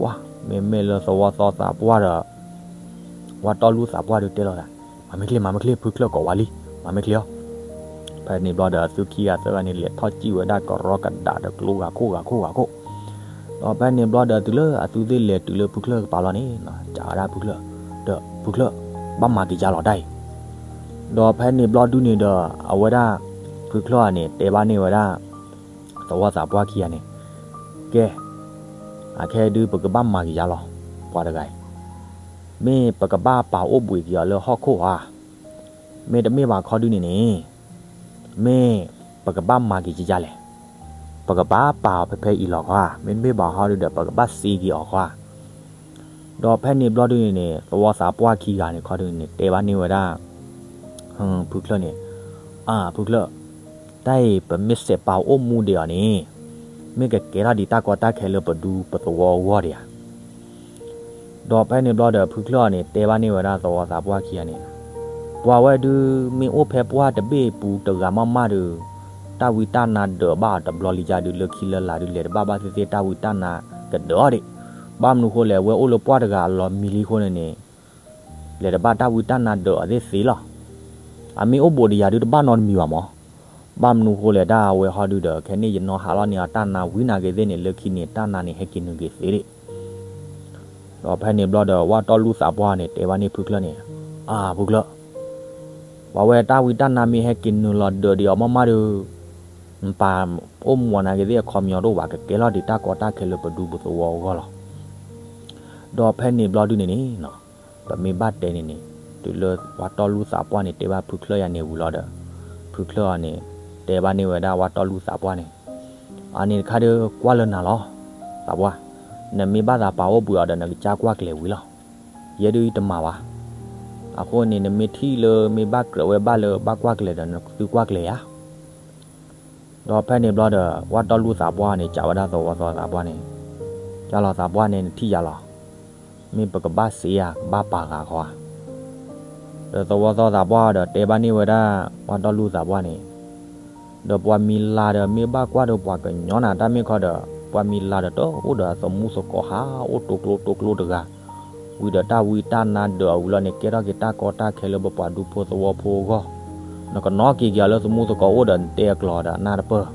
ပှၤ မ့မ့ၢ်လၢသဝီသီသးပှၢ်ဒီး ဝၣ်တီလူၢ်သးပှၢ်ဒုးတဲလီၤသး, မၤမ့ၢ်ချ့ မၤမ့ၢ်ချ့ ဖုချၢၣ်ကိးဝဲလံ, မၤမ့ၢ်ချ့အီၤ ဖဲန့ၣ်ဘျီဒီး အသုခံဂၤသၢဂၤန့ၣ် လဲၤထီၣ်စံၣ်ဝဲဒၣ်ကရီကဒးဒီးကျိဂၤခိၣ်ဂၤခိၣ်ဂၤခိၣ်, ဒီးဖဲန့ၣ်ဘျီဒီး တုၤလၢအသုသ့ၣ်လဲၤတုၤလၢဖုချၢၣ်ကပၤလီၤန့ၣ် စံးဝဲဒၣ်ဖုချၢၣ်, ဒီးဖုချၢၣ် ဘၣ်မၤက့ၤယါလီၤတၢ်အံၤ, ဒီးဖဲန့ၣ်ဘျီဒုန့ၣ်ဒီး အဝဲဒၣ် ဖုချၢၣ်အန့ၣ် တဲဘၣ်န့ၢ်ဝဲဒၣ် သဝီသးပှၢ်ခံဂၤန့ၣ်, ကဲ အခဲဒုးပကဘၣ်မၤက့ၤယါလီၤ, ပှၤတဂၤအံၤ, မ့ၢ်ပကဘၣ်ပာ်အိၣ်ဘှံးက့ၤအီၤလၢဟီၣ်ခိၣ်ဧါ, မ့တမ့ၢ်ဘၣ်ခီဒုန့ၣ်န့ၣ်, မ့ၢ်ပကဘၣ်မၤက့ၤကယါလဲၣ်, ပကဘၣ်ပာ်အီၤဖဲဖဲအံၤလီၤခီဧါ, မ့တမ့ၢ်ဘၣ်ခီဒုဒီး ပကဘၣ်သ့က့ၤအီၤခီဧါ. ဒီးဖဲန့ၣ်ဘျီဒုန့ၣ်န့ၣ် သဝီသးပှၢ်ခံဂၤန့ၣ်ခီဒုန့ၣ် တဲဘၣ်န့ၢ်ဝဲဒၣ် ဖုချၢၣ်န့ၣ်, အၢ ဖုချၢၣ်, တၢ်အံၤပမ့ၢ်စဲးပာ်အိၣ်မူဒံးအီၤန့ၣ်, မ့ၢ်ကကဲထီၣ်ဒံးတၢ်ကီတၢ်ခဲလၢပဒူပသဝီအဂီၢ်ဒံးဧါ. ဒီးဖဲန့ၣ်ဘျီဒီး ဖုချၢၣ်အီၤန့ၣ် တဲဘၣ်န့ၢ်ဝဲဒၣ်သဝီသးပှၢ်ခံဂၤန့ၣ်, ပှၤဝဲဒုး မ့ၢ်အိၣ်ဖဲပှၢ်တဘ့ၣ်ပူၤတဂၤမးမးဒီး, တၢ်ဝံတၢ်နါဒၢးဘၣ်အီၤတဘျီလံယါဒုး လၢခံလၢလာ်ဒုး လဲၤတဘၣ်ဘၣ်သ့ၣ်သ့ၣ် တၢ်ဝံတၢ်နါကဒၢးအီၤဒံး, ဘၣ်မနုၤဃိလဲၣ် အဝဲအိၣ်လၢပှၢ်တဂၤအလီၢ်မံလံအဃိန့ၣ်န့ၣ် လဲၤတဘၣ်တၢ်ဝံတၢ်နါဒၢးအီၤသ့ၣ်သ့လီၤ. အမ့ၢ်အိၣ်ဘူးဒီးယၤဒုးတဘၣ်နီတမံၤဘၣ်မး, ဘၣ်မနုၤဃိလဲၣ် တၢ်အဝဲဟီဒုးဒီး ခဲန့ၣ်ယနီၢ်ဟးလီၤန့ၢ်အီၤတၢ်နါဝံနာ်က့ၤသ့ၣ်န့ၣ် လၢခံန့ၣ် တၢ်နါန့ၣ်ဟဲက့ၤနုာ်က့ၤသ့ဒံး. ဒီးဖဲန့ၣ်ဘျီဒီး ဝၣ်တီၢ်လူၢ်သးပှၢ်န့ၣ် တဲဘၣ်န့ၢ်ဖုချၢၣ်န့ၣ်, အၢ ဖုချၢၣ်, ပှၤဝဲတၢ်ဝံတၢ်နါမ့ၢ်ဟဲက့ၤနုာ်လီၤဒၢးဒံးအီၤမးမးဒီး, နပာ်အိၣ်မူအီၤနာ်က့သ့ၣ်အခီပညီတအိၣ်ဘၣ်, ကကဲထီၣ်ဒံးတၢ်ကီတၢ်ခဲလၢပဒူပသဝီအဂီၢ်လီၤ. ဒီးဖဲန့ၣ်ဘျီဒုန့ၣ်န့ၣ်, ပမ့ၢ်ဘၣ်တဲန့ၣ်န့ၣ်, တုၤလၢဝၣ်တီၢ်လူၢ်သးပှၢ်န့ၣ် တဲဘၣ်ဖုချၢၣ်ယၤန့ၣ်ဝံၤလီၤဒီး, ဖုချၢၣ်အီၤန့ၣ် တဲဘၣ်န့ၢ်ဝဲဒၣ်ဝၣ်တီၢ်လူၢ်သးပှၢ်န့ၣ်, အန့ၣ်တခါဒီးကွၢ်လၢနၤလီၤ, သးပှၢ်, နမ့ၢ်ဘၣ်သးပာ်အိၣ်ဘှံးအီၤဒီး နကစၢ်ကွၢ်ကျဲၤဝံၤလီၤ. ယဲဒုတမၤဘၣ်. အဃိန့ၣ် နမ့ၢ်ထံၣ်လၢမ့ၢ်ဘၣ်ကြၢးဝဲဘၣ်လၢဘၣ်ကွၢ်ကျဲၤဒီး နသုကွၢ်ကျဲၤယၤ ဒီးဖဲန့ၣ်ဘျီဒီး ဝၣ်တီၢ်လူၢ်သးပှၢ်န့ၣ် စံးဝဲဒၣ်သဝီသီသးပှၢ်န့ၣ်, ကၢ်လီၤသးပှၢ်န့ၣ် နထံၣ်ယၤလီၤ. မ့ၢ်ပကဘၣ်စ့ဧါ, ကဘၣ်ပာ်ဂၤဃီဧါ. ဒီးသဝီသီသးပှၢ်ဒီးတဲဘၣ်န့ၢ်ဝဲဒၣ် ဝၣ်တီၢ်လူၢ်သးပှၢ်န့ၣ်, ဒီးပှၤမံၤလၤဒီးမ့ၢ်ဘၣ်ကွၢ်ဒီးပှၤကညီနၤ တၢ်မ့ၢ်ခီဒီး ပှၤမံၤလၤဒီးတအိၣ်ဒီးအသမူသကိး ဟးအိၣ်တိကျိတိကျိတဂၤ ဝံၤဒီးတၢ်ဝံတၢ်နါဒၢးအီၤဝံၤလီၤန့ၣ် ကဲထီၣ်က့ၤတၢ်ကီတၢ်ခဲလၢပပှၤဒူဖိသဝီဖိအဂီၢ်, နကနီၣ်က့ၤက့ၤအီၤလၢသမူသကိးအိၣ်ဒီးနတဲအကျိၤဒီးအနၢ်တပၢၢ်,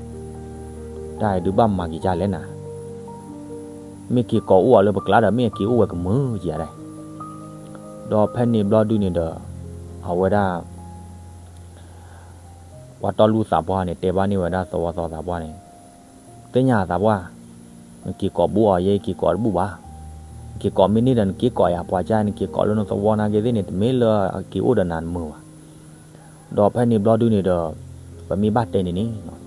တၢ်အံၤဒုးဘၣ်မၤက့ၤဒ်လဲၣ်နၤ, မ့ၢ်က့ၤကိးအိၣ်အီၤလၢပကျါဒီး မ့ၢ်က့ၤအိၣ်ဝဲကမုာ်ကယၤဒၣ်. ဒီးဖဲန့ၣ်ဘျီဒုန့ၣ်ဒီး အဝဲဒၣ် ဝၣ်တီၢ်လူၢ်သးပှၢ်န့ၣ် တဲဘၣ်န့ၢ်ဝဲဒၣ်သဝီသီသးပှၢ်န့ၣ်, သ့ၣ်ညါသးပှၢ်, နက့ၤကိးဘူးအီၤ ယဲက့ၤကိးတဘူးဘၣ်. နက့ၤကိးမ့ၢ်န့ၢ်ဒီး နက့ၤကိးယၤပှၤကၢ် နက့ၤကိးလၢနသဝီနာ်က့သ့ၣ်န့ၣ် တမ့ၢ်လၢအက့ၤအိၣ်ဒီးနၤနမုာ်ဘၣ်. ဒီးဖဲန့ၣ်ဘျီဒုန့ၣ်ဒီး ပမ့ၢ်ဘၣ်တဲန့ၣ်န့ၣ်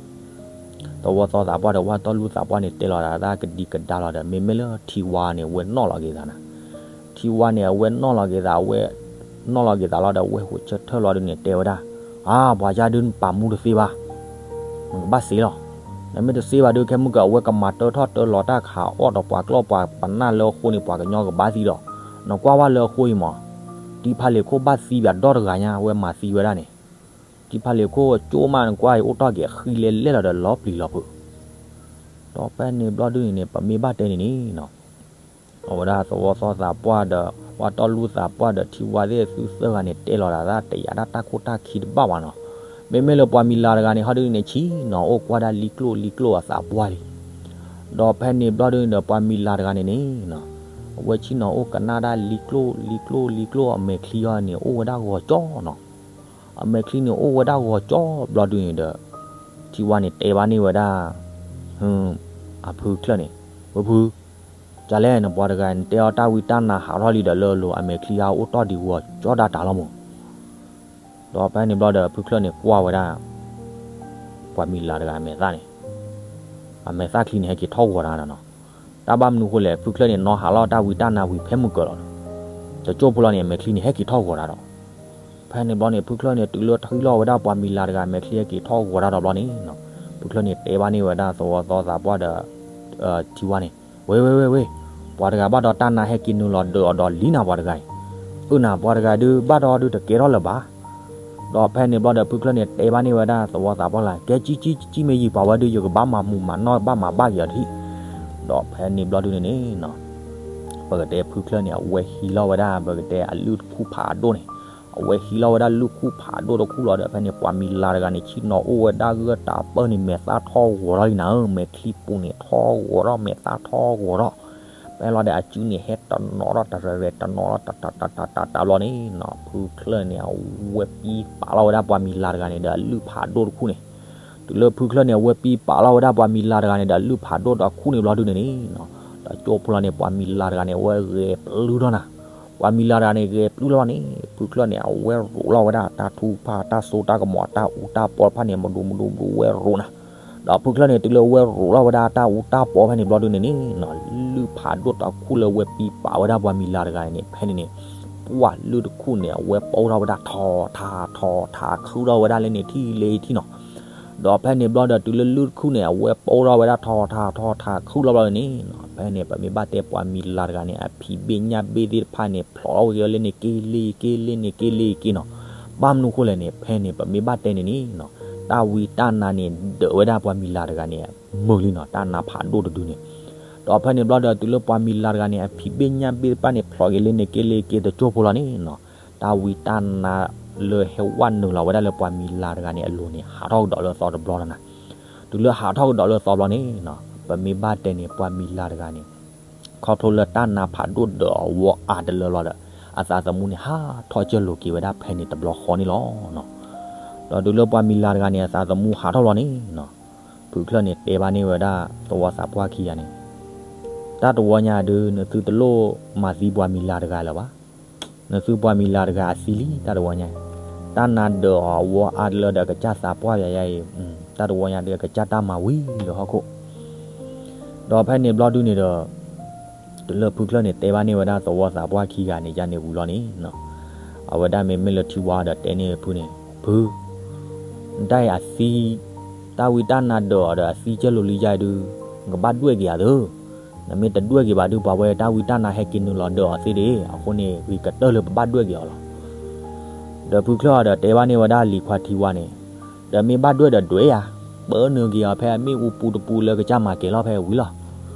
သဝီသီသးပှၢ်ဒီးဝၣ်တီၢ်လူၢ်သးပှၢ်န့ၣ် တဲလီၤသးကဒံကဒါလီၤဒီး မ့မ့ၢ်လၢထံဝါန့ၣ် အဝဲနီၣ်လီၤက့ၤသးနၤ, ထံဝါန့ၣ် အဝဲနီၣ်လီၤက့ၤသး အဝဲနီၣ်လီၤက့ၤသးလီၤဒီး အဝဲဟိးဆၢထၢၣ်လီၤဒုန့ၣ် တဲဝဲဒၣ်, အါ ပှၤကၢ်ဒု နပာ်မူတသ့ဘၣ်, နကဘၣ်စ့လီၤ. နမ့ၢ်တစ့ဘၣ်ဒု ခဲမုၢ်က အဝဲကမၤတၢထီၣ်တၢလီၤတၢ်ခးအီၣ်ဒီးပှၤကျီၢ်ပှၤပနၢ်လၢအဃိန့ၣ် ပှၤကညီကဘၣ်သံဒီး, နကွၢ်ဝဲလၢအဃိအံၤမး, တံဖးလ့ၤခိၣ်ဘၣ်သံဘၣ်ဒီတဂၤညါ အဝဲမၤသံဝဲဒၣ်န့ၣ်, တံဖးလ့ၤခိၣ်ကၠိမး နကွၢ်အံၤအိၣ်တ့ၢ်က့ၤအဃံလဲၤလဲၢ်လီၤဒီး လီၤပျံၤလီၤဖုး ဒီးဖဲန့ၣ်ဘျီဒုန့ၣ်န့ၣ် ပမ့ၢ်ဘၣ်တဲန့ၣ်န့ၣ် အဝဲဒၣ်သဝီသီသးပှၢ်ဒီး ဝၣ်တီၢ်လူၢ်သးပှၢ်ဒီးထံဝါသ့ၣ်သုသၢဂၤန့ၣ် တဲလီၤဒၣ်သးတယာ်ဒၣ်တၢ်ခိၣ်တၢ်ခံတဘၣ်ဘၣ်နီၤ. မ့မ့ၢ်လၢပှၤမံၤလၤတဂၤန့ၣ် ဟီဒုန့ၣ် ဆ့ၣ်နီၤအိၣ်ကွၢ်ဒၣ်လံကျိၣ်လံကျိၣ်အသးပှၢ်လံ. ဒီးဖဲန့ၣ်ဘျီဒုန့ၣ်ဒီး ပှၤမံၤလၤတဂၤန့ၣ်န့ၣ် အဝဲဆ့ၣ်နီၤအိၣ်ကနၣ်ဒၣ်လံကျိၣ်လံကျိၣ်လံကျိၣ် အမဲာ်ချံအီၤန့ၣ် အိၣ်ဝဲဒၣ်ဂီၤကၠီနီၤ. အမဲာ်ချံန့ၣ်အိၣ်ဝဲဒၣ်ဂီၤကၠီဘျီဒုန့ၣ်ဒီး ထံဝါန့ၣ်တဲဘၣ်န့ၢ်ဝဲဒၣ် အဖုချၢၣ်န့ၣ်, ဖုဖု, ကလဲၣ် နပှၤတဂၤ နတဲအီၤတၢ်ဝံတၢ်နါဟးထီၣ်လံဒီးလၢအလိၤ အမဲာ်ချံအအိၣ်တ့ၢ်ဒံးဂီၤကၠီဒၣ်တၢ်လီၤမး. ဒီးဖဲန့ၣ်ဘျီဒီး ဖုချၢၣ်န့ၣ်ကွၢ်ဝဲဒၣ် ပှၤမံၤလၤတဂၤအမဲာ်သၣ်န့ၣ်, အမဲာ်သၣ်ချံန့ၣ် ဟဲက့ၤထီၣ်ဂီၤတၢ်ဒီးနီၤ. တၢ်ဘၣ်မနုၤဃိလဲၣ် ဖုချၢၣ်န့ၣ် နီၢ်ဟးလီၤတၢ်ဝံတၢ်နါဝံၤဖဲမုၢ်ကၢၤလီၤ. တကၠိၢ်ဖိလီၤန့ၣ် အမဲာ်ချံန့ၣ် ဟဲက့ၤထီၣ်ဂီၤတၢ်ဒီး ဖဲန့ၣ်ဘျီန့ၣ် ဖုချၢၣ်န့ၣ် တုၤလၢထံၣ်လီၤဝဲဒၣ်ပှၤမံၤလၤတဂၤ အမဲာ်ချံဟဲက့ၤထီၣ်ဂီၤတၢ်ဒီးဘျီန့ၣ်, ဖုချၢၣ်န့ၣ်တဲဘၣ်န့ၢ်ဝဲဒၣ်သဝီသီသးပှၢ်ဒီး ထံဝါန့ၣ်, ဝ့ ဝ့ ဝ့ ဝ့, ပှၤတဂၤဘၣ်ဒီးတၢ်နါဟဲက့ၤနုာ်လီၤဒၢးအီၤဒီးလံနၤပှၤတဂၤအံၤ, အၢနၤပှၤတဂၤဒုးဘၣ်ဒီးဒုးတကဲထီၣ်လၢၤဘၣ်. ဒီးဖဲန့ၣ်ဘျီဒီး ဖုချၢၣ်န့ၣ်တဲဘၣ်န့ၢ်ဝဲဒၣ်သဝီသးပှၢ်လၢ ကဲကံကံကံမ့ၢ်ယံၤ ပှၤဝဲဒုးယကဘၣ်မၤမူးမၤနီၢ်ဘၣ်မၤဘၣ်က့ၤအီၤတဟံၣ်. ဒီးဖဲန့ၣ်ဘျီဒုန့ၣ်န့ၣ် ပကတဲဖုချၢၣ်န့ၣ် အဝဲဟံးလီၤဝဲဒၣ် ပကတဲအလုၢ်တခူၣ်ဖးဒိၣ်န့ၣ်, အဝဲဟံးလီၤဝဲဒၣ်လုၢ်ခူၣ်ဖးဒိၣ်တခူၣ်လီၤဒီး ဖဲန့ၣ် ပှၤမံၤလၤတဂၤန့ၣ် ဆ့ၣ်နီၤအိၣ်ဝဲဒၣ်ဂၢၢ်တၢ်ပၢၢ်န့ၣ် မဲာ်သၣ်ထီၣ်ဂီၤထီၣ်လံနၤဧၢ, မဲာ်ချံပူၤန့ၣ်ထီၣ်ဂီၤထီၣ် မဲာ်သၣ်ထီၣ်ဂီၤထီၣ်, ဖဲလီၤဒီးအစုန့ၣ် ဟဲတနီၤထီၣ်တရဲၣ်တနီၤထီၣ် တတတတတတဘျီန့ၣ်နီၤ ဖုချၢၣ်န့ၣ် အဝဲပံပာ်လီၤဝဲဒၣ်ပှၤမံၤလၤတဂၤန့ၣ်ဒီးအလုၢ်ဖးဒိၣ်တခူၣ်န့ၣ်, တုၤလၢဖုချၢၣ်န့ၣ် အဝဲပံပာ်လီၤဝဲဒၣ်ပှၤမံၤလၤတဂၤန့ၣ်ဒီးအလုၢ်ဖးဒိၣ်တခူၣ်န့ၣ်ဘျီဒုန့ၣ်န့ၣ်နီၤ, တကၠိၢ်ဖိလီၤန့ၣ် ပှၤမံၤလၤတဂၤန့ၣ် အဝဲဂဲၤပျုၢ်ထီၣ်နၤ, ပှၤမံၤလၤတဂၤန့ၣ် ဂဲၤပျုၢ်ထီၣ်န့ၣ် ဖုချၢၣ်န့ၣ် အဝဲရိးလီၤဝဲဒၣ်တၢ်ထူၣ်ဖးတၢ်စိတၢ်ကမီၤ တၢ်အူတၢ်ပီတဖၣ်န့ၣ် မဒူမဒူမဒူဝဲရိးနၤ, ဒီးဖုချၢၣ်န့ၣ် တုၤလၢအဝဲရိးလီၤဝဲဒၣ်တၢ်အူတၢ်ပီဖဲန့ၣ်ဘျီဒုန့ၣ်န့ၣ်နီၤ လုၢ်ဖးဒိၣ်တခူၣ်လၢအဝဲပံပာ်ဝဲဒၣ်ပှၤမံၤလၤတဂၤန့ၣ် ဖဲန့ၣ်န့ၣ် ပှၢ်လုၢ်တခူၣ်န့ၣ် အဝဲပိၢ်ထီၣ်ဝဲဒၣ်ထီထါထီထါခုၣ်ထီၣ်ဝဲဒၣ်လၢန့ၣ်ထံၣ်လၢထံၣ်နီၤ, ဒီးဖဲန့ၣ်ဘျီဒီးတုၤလၢလုၢ်တခူၣ်န့ၣ် အဝဲပိၢ်ထီၣ်ဝဲဒၣ်ထီထါထီထါခုၣ်ထီၣ်ဘျီန့ၣ်နီၤ ဖဲန့ၣ် ပမ့ၢ်ဘၣ်တဲပှၤမံၤလၤတဂၤန့ၣ် အဖံးဘ့ၣ်ညၣ်ဘ့ၣ်သ့ၣ်တဖၣ်န့ၣ် ဖျိးထီၣ်ဝဲလၢန့ၣ်က့လ့က့လ့န့ၣ်က့လ့က့နီၤ, ဘၣ်မနုၤဃိလဲၣ်န့ၣ် ဖဲန့ၣ် ပမ့ၢ်ဘၣ်တဲန့ၣ်န့ၣ်နီၤ တၢ်ဝံတၢ်နါန့ၣ် ဒၢးဝဲဒၣ်ပှၤမံၤလၤတဂၤန့ၣ် မုာ်လံနီၤ တၢ်နါဖးဒိၣ်တဒုန့ၣ်, ဒီးဖဲန့ၣ်ဘျီဒီးတုၤလၢပှၤမံၤလၤတဂၤန့ၣ် အဖံးဘ့ၣ်ညၣ်ဘ့ၣ်တဖၣ်န့ၣ် ဖျိးက့ၤလၢန့ၣ်က့လ့က့တကၠိၢ်ဖိလီၤန့ၣ်နီၤ တၢ်ဝံတၢ်နါလၢဟဲဝဲနုာ်လီၤဝဲဒၣ်လၢပှၤမံၤလၤတဂၤန့ၣ် အလိၤန့ၣ် ဟးထီၣ်ကဒီးလၢသီတဘျီလီၤနၤ, တုၤလၢဟးထီၣ်ကဒီးလၢသီဘျီန့ၣ်နီၤ ပမ့ၢ်ဘၣ်တဲန့ၣ် ပှၤမံၤလၤတဂၤန့ၣ် ခီဖျိလၢတၢ်နါဖးဒိၣ်ဒၢးအီၤဝီအါတလၢလီၤဒီး အသးသမူန့ၣ်ဟးထီၣ်ကၢၢ်လိာ်က့ၤဝဲဒၣ်ဖဲန့ၣ်တဘျီဃီန့ၣ်လီၤ. ဒီးတုၤလၢပှၤမံၤလၤတဂၤန့ၣ် အသးသမူဟးထီၣ်လီၤန့ၣ် ဖုချၢၣ်န့ၣ်တဲဘၣ်န့ၢ်ဝဲဒၣ်သဝီသးပှၢ်ခံဂၤန့ၣ်, တၢ်တဝီညါဒုး နသုတလိၣ်မၤသံပှၤမံၤလၤတဂၤလၢၤဘၣ်. နသုပှၤမံၤလၤတဂၤအသံလံ တၢ်တဝီညါအံၤ, တၢ်နါဒၢးအီၤအဝီအါတလၢဒီးကစၢ်သးပှၢ်ယၤယါအံၤ, တၢ်တဝီညါဒုးအကစၢ်တၢ်မၤဝံၤလၢဟီၣ်ခိၣ် ဒီးဖဲန့ၣ်ဘျီဒုန့ၣ်ဒီး တုၤလၢဖုချၢၣ်န့ၣ်တဲဘၣ်န့ၢ်ဝဲဒၣ်သဝီသးပှၢ်ခံဂၤန့ၣ် ယန့ၣ်ဝံၤလီၤန့ၣ်, အဝဲဒၣ်မ့မ့ၢ်လၢထံဝါဒီးတဲန့ၢ်ဖုန့ၣ်, ဖု, နတၢ်အံၤအသံ, တၢ်ဝံတၢ်နါဒၢးအီၤဒီးအသံကၢၢ်လိာ်လံယါအံၤဒုး, နကဘၣ်ဒွဲၣ်က့ၤအီၤသု, နမ့ၢ်တဒွဲၣ်က့ၤဘၣ်ဒုး ပှၤဝဲတၢ်ဝံတၢ်နါဟဲက့ၤနုာ်လီၤဒၢးအီၤသ့ဒၣ်, အဃိန့ၣ် ဂ့ၤကတၢၢ်လၢပဘၣ်ဒွဲၣ်က့ၤအီၤလီၤ. ဒီးဖုချၢၣ်အီၤဒီးတဲဘၣ်န့ၢ်ဝဲဒၣ်လံၤခွါထံဝါန့ၣ်, ဒီးမ့ၢ်ဘၣ်ဒွဲၣ်ဒီးဒွဲၣ်ယၤ, ပၢနုာ်က့ၤအီၤဖဲအမ့ၣ်အူပူတပူလၢကစၢ်မၤကဲၤလီၤဖဲဝံၤလီၤ.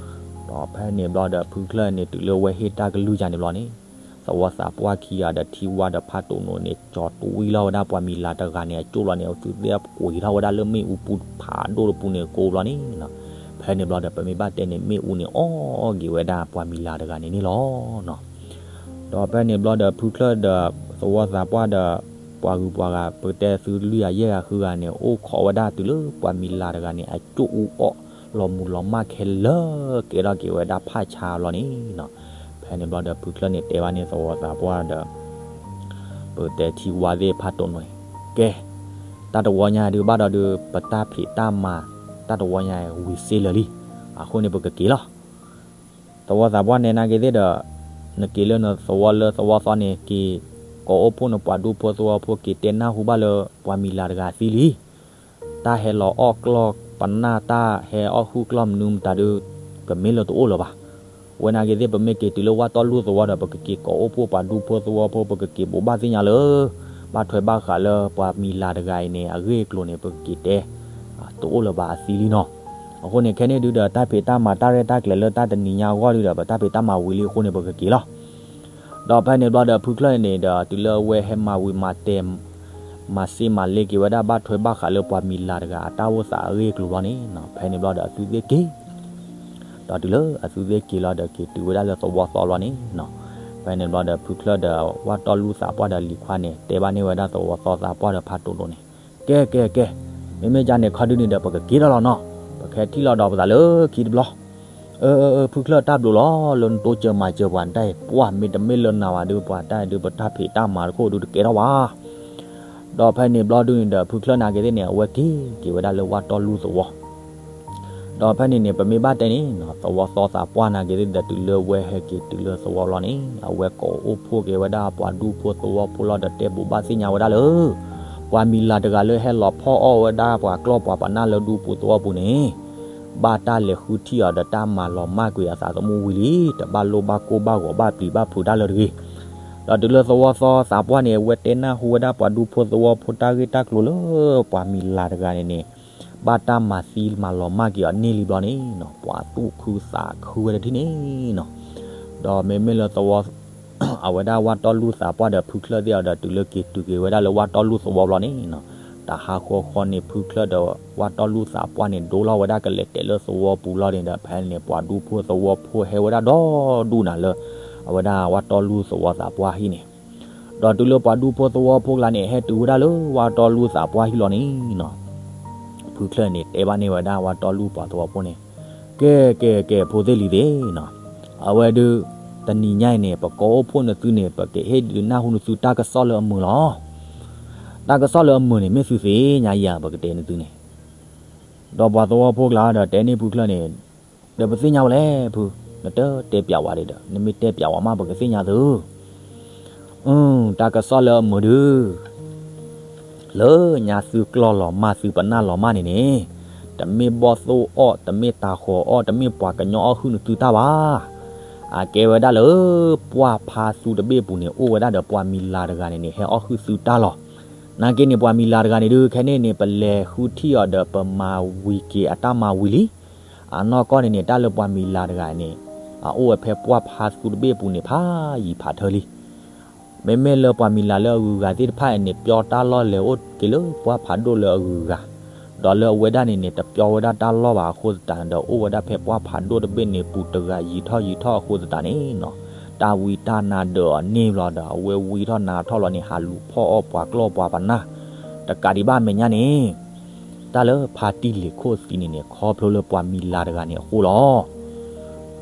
ဒီးဖဲန့ၣ်ဘျီဒီးဖုချၢၣ်န့ၣ် တုၤလၢဝဲဟ့ၣ်တၢ်ကလုၢ်ယါန့ၣ်ဘျီန့ၣ်, သဝီသးပှၢ်ခံဂၤဒီးထံဝါဒီးဖးတိၣ်နိန့ၣ် ကၠီၤတွံလီၤဝဲဒၣ်ပှၤမံၤလၤတဂၤန့ၣ် အကၠိၣ်လီၤန့ၣ် အဝဲသ့ၣ်ကွံာ်ထီၣ်ဝဲဒၣ်လၢမ့ၣ်အူပူဖးဒိၣ်တပူန့ၣ်ကိးဘျီန့ၣ်, ဖဲန့ၣ်ဘျီဒီးပမ့ၢ်ဘၣ်တဲန့ၣ် မ့ၣ်အူန့ၣ်အီၣ်က့ၤဝဲဒၣ်ပှၤမံၤလၤတဂၤန့ၣ်န့ၣ်လီၤ. ဒီးဖဲန့ၣ်ဘျီဒီးဖုချၢၣ်ဒီးသဝီသးပှၢ်ဒီး ပှၤဂုၤပှၤဂၤ ပကတဲသုလွံၢ်ဂၤယဲၢ်ဂၤဃုဂၤန့ၣ် အိၣ်ခိးဝဲဒၣ်တုၤလၢပှၤမံၤလၤတဂၤန့ၣ် အကၠိၣ်အူအီၣ်လီၤမူၤလီၤမၢ်ခဲလၢာ် ကဲထီၣ်က့ၤဝဲဒၣ်ဖးဆါလီၤန့ၣ်, ဖဲန့ၣ်ဘျီဒီးဖုချၢၣ်န့ၣ်တဲဘၣ်န့ၢ်သဝီသးပှၢ်ဒီး ပကတဲထံဝါသ့ၣ်ဖးတိၣ်နိန့ၣ်, ကဲ, တၢ်တဝီညါဒုးဘၣ်ဒီးဒုး ပတၢ်ဖံးတၢ်မၤ တၢ်တဝီညါဝံၤစ့လၢာ်လံ, အဃိန့ၣ်ပကက့ၤလီၤ. သဝီသးပှၢ်န့ၣ်နာ်က့ၤသ့ၣ်ဒီး နက့ၤလၢနသဝီလၢသဝီသီန့ၣ် က့ၤကိးအိၣ်ဖှိၣ်နပှၤဒူဖိသဝီဖိ က့ၤတဲနၢ်ဟူဘၣ်လၢပှၤမံၤလၤတဂၤသံလံ တၢ်ဟဲလီၤအီၣ်ကျီၢ်ပနၢ် တၢ်ဟဲအီၣ်ဟုၣ်ကျီၢ်မနုၤမတၤဒုး ကမ့ၢ်လၢတအိၣ်လၢၤဘၣ်. ဝဲနာ်က့ၤသ့ၣ် ပမ့ၢ်က့ၤတုၤလၢဝၣ်တီၢ်လူၢ်သဝီဒီး ပကက့ၤကိးအိၣ်ဖှိၣ်ပှၤဒူဖိသဝီဖိ ပကက့ၤဘိးဘၣ်သ့ၣ်ညါလၢ ဘၣ်ထွဲဘၣ်ဃးလၢပှၤမံၤလၤတဂၤအံၤန့ၣ် အဂ့ၢ်အကျိၤန့ၣ် ပကက့ၤတဲ တအိၣ်လၢၤဘၣ် အသံလံနီၤ. အဃိန့ၣ် ခဲန့ၣ်ဒုးဒီး တၢ်ဖံးတၢ်မၤတၢ်ရဲၣ်တၢ်ကျဲၤလၢတၢ်တနံၤညါအဂီၢ်ဒုးဒီး ပတၢ်ဖံးတၢ်မၤဝံၤလံအဃိန့ၣ် ပကက့ၤလီၤ. ဒီးဖဲန့ၣ်ဘျီဒီး ဖုချၢၣ်န့ၣ်ဒီး တုၤလၢအဝဲဟဲမၤဝံၤမၤတဲာ် မၤစ့မၤလ့က့ၤဝဲဒၣ် ဘၣ်ထွဲဘၣ်ဃးလၢပှၤမံၤလၤတဂၤအတၢ်အိၣ်သးအဂ့ၢ်အကျိၤဘျီန့ၣ် ဖဲန့ၣ်ဘျီဒီး အသုသ့ၣ်က့ၤ ဒီးတုၤလၢအသုသ့ၣ်က့ၤလီၤဒီး က့ၤတုၤဝဲဒၣ်လၢသဝီသီဘျီန့ၣ် ဖဲန့ၣ်ဘျီဒီး ဖုချၢၣ်ဒီး ဝၣ်တီၢ်လူၢ်သးပှၢ်ဒီးလံၤခွါန့ၣ် တဲဘၣ်န့ၢ်ဝဲဒၣ်သဝီသီသးပှၢ်ဒီးဖးတိၣ်ဒိၣ်န့ၣ်, ကဲ ကဲ ကဲ, မ့မ့ၢ်ဒ်န့ၣ် ခီဒုးန့ၣ်ဒီး ပကက့ၤထီၣ်လီၤနီၤ, ပကဟဲထံၣ်လီၤဒီးပသးလၢခံတဘျီ. အၢ အၢ အၢ ဖုချၢၣ် တၢ်ဘျုးလီၤ လၢနတိစၢၤမၤစၢၤပှၤ နတၢ်အံၤ ပှၢ်မ့တမ့ၢ်လၢနၤဘၣ်ဒုး ပှၤတၢ်အံၤဒုး ပတၢ်ဖံးတၢ်မၤတခိၣ်ဒုးတကဲထီၣ်ဘၣ်. ဒီးဖဲန့ၣ်ဘျီဒုးန့ၣ်ဒီး ဖုချၢၣ်နာ်က့ၤသ့ၣ်န့ၣ် အဝဲက့ၤက့ၤဝဲဒၣ်လၢဝၣ်တီၢ်လူၢ်သဝီ ဒီးဖဲန့ၣ်န့ၣ် ပမ့ၢ်ဘၣ်တဲန့ၣ် သဝီသီသးပှၢ်နာ်က့ၤသ့ၣ်ဒီး တုၤလၢဝဲဟဲက့ၤတုၤလၢသဝီလီၤန့ၣ် အဝဲကိးအိၣ်ဖှိၣ်က့ၤဝဲဒၣ်ပှၤဒူဖိသဝီဖိလီၤဒီး တဲဘိးဘၣ်သ့ၣ်ညါဝဲဒၣ်လၢ ပှၤမံၤလၤတဂၤလၢဟဲလီၤဖီၣ်အီၣ်ဝဲဒၣ်ပှၤကျီၢ်ပှၤပနၢ်လၢဒူပူၤသဝီပူၤန့ၣ် ဘၣ်တၢ်လဲၤဃုထံၣ်အီၤဒီးတၢ်မၤလီၤမၢ်ကွံာ်အသးသမူဝံၤလံ, တဘၣ်လိၣ်ဘၣ်ကိၢ်ဘၣ်ဂီၤဘၣ်ပျံၤဘၣ်ဖုးတၢ်လၢတဂ့ၤ. ဒီးတုၤလၢသဝီသီသးပှၢ်န့ၣ် အဝဲတဲနၢ်ဟူဝဲဒၣ်ပှၤဒူဖိသဝီဖိတၢ်ဂ့ၢ်တၢ်ကျိၤလၢ ပှၤမံၤလၤတဂၤန့ၣ်န့ၣ် ဘၣ်တၢ်မၤသံမၤလီၤမၢ်က့ၤအီၤန့ၢ်လံဘျီန့ၣ် ပှၤသူၣ်ခုသးခုဝဲတထံၣ်န့ၣ်နီၤ. ဒီးမ့မ့ၢ်လၢသဝီ အဝဲဒၣ်ဝၣ်တီၢ်လူၢ်သးပှၢ်ဒီးဖုချၢၣ်သ့ၣ်အီၤဒီး တုၤလၢက့ၤတုၤက့ၤဝဲဒၣ်လၢဝၣ်တီၢ်လူၢ်သဝီဘျီန့ၣ်နီၤ, တဟးဃီဃီန့ၣ် ဖုချၢၣ်ဒီးဝၣ်တီၢ်လူၢ်သးပှၢ်န့ၣ် ဒိလီၤဝဲဒၣ်ကလဲၤတဲာ်လၢသဝီပူၤလီၤန့ၣ်ဒီး ဖဲန့ၣ် ပှၤဒူဖိသဝီဖိဟဲဝဲဒၣ်ဒီဒူၣ်နၤလၢ အဝဲဒၣ်ဝၣ်တီၢ်လူၢ်သဝီသးပှၢ်ဟံၣ်န့ၣ် ဒီးတုၤလၢပှၤဒူဖိသဝီဖိကျါန့ၣ် ဟဲတုၤဝဲဒၣ်လၢဝၣ်တီၢ်လူၢ်သးပှၢ်ဟံၣ်လီၤန့ၣ်နီၤ, ဖုချၢၣ်န့ၣ် တဲဘၣ်န့ၢ်ဝဲဒၣ်ဝၣ်တီၢ်လူၢ်ပှၤသဝီဖိန့ၣ်, ကဲ ကဲ ကဲ ဖိသ့ၣ်လံၤသ့ၣ်နီၤ, အဝဲဒုး တနံၤညါအံၤန့ၣ် ပကိးအိၣ်ဖှိၣ်နသုန့ၣ် ပကဟ့ၣ်ဒုးနၢ်ဟူနသုတၢ်ကစီၣ်လၢအမုာ်လီၤ. တၢ်ကစီၣ်လၢအမုာ်န့ၣ် မ့ၢ်သုသ့ၣ်ညါယၤ ပကတဲနသုန့ၣ် ဒီးပှၤသဝီဖိကျါဒီးတဲန့ၢ်ဖုချၢၣ်န့ၣ်, ဒီးပသ့ၣ်ညါဝဲလဲၣ်ဖု, နတတဲပျးဝဲဒၣ်ဒီး နမ့ၢ်တဲပျးဝဲမး ပကသ့ၣ်ညါသု. တၢ်ကစီၣ်လၢအမုာ်ဒုး လၢညါသုကျီၢ်လီၤမၢ် သုပနၢ်လီၤမၢ်န့ၣ်န့ၣ်, တမ့ၢ်ဘီၣ်သိၣ်အီၣ် တမ့ၢ်တၤဃီၤအီၣ် တမ့ၢ်ပှၤကညီအီၣ်ဟုၣ်နသုတၢ်ဘၣ်. အကဲဝဲဒၣ်လၢ ပှၢ်ဖါသူတဘ့ၣ်ပူၤန့ၣ် အိၣ်ဝဲဒၣ်ဒီးပှၤမံၤလၤတဂၤန့ၣ်န့ၣ် ဟဲအီၣ်ဟုၣ်သုတၢ်လီၤ. နာ်က့န့ၣ် ပှၤမံၤလၤတဂၤန့ၣ်ဒုး ခဲန့ၣ်န့ၣ် ပလဲၤဃုထံၣ်အီၤဒီးပမၤဝံၤက့ၤအတၢ်မၤဝံၤလံ. အနီၢ်ကီၢ်န့ၣ်န့ၣ် တၢ်လၢပှၤမံၤလၤတဂၤန့ၣ် အအိၣ်ဝဲဖဲပှၢ်ဖါသူတဘ့ၣ်ပူၤန့ၣ် ဖးယံၤဖးထၢလံ. မ့မ့ၢ်လၢပှၤမံၤလၤလၢအဂုၤအဂၤသ့ၣ်တဖၣ်အံၤန့ၣ် ပျီတၢ်လီၢ်လဲၤအိၣ်က့ၤလၢပှၢ်ဖးဒိၣ်လၢအဂုၤအဂၤ, ဒီးလၢအဝဲဒၣ်န့ၣ်န့ၣ် တပျီဝဲဒၣ်တၢ်လီၢ်ဘၣ်အဃိသတးန့ၣ်ဒီး အိၣ်ဝဲဒၣ်ဖဲပှၢ်ဖးဒိၣ်တဘ့ၣ်န့ၣ် ပူၤတဂၤယံာ်ထီၣ်ယံာ်ထီၣ်အဃိသတးန့ၣ်နီၤ, တၢ်ဝံတၢ်နါဒၢးအီၤန့ၢ်ဘျီဒီး အဝဲဝံထီၣ်နါထီၣ်လီၤန့ၣ် ဟးလူၤဖီၣ်အီၣ်ပှၤကျီၢ်ပှၤပနၢ်, တကးဒံးဘၣ်အမဲာ်ညါန့ၣ် တၢ်လၢဖါတံၢ်လ့ၤခိၣ်သံန့ၣ်န့ၣ် ခီဖျိလၢပှၤမံၤလၤတဂၤန့ၣ်အဃိလီၤ.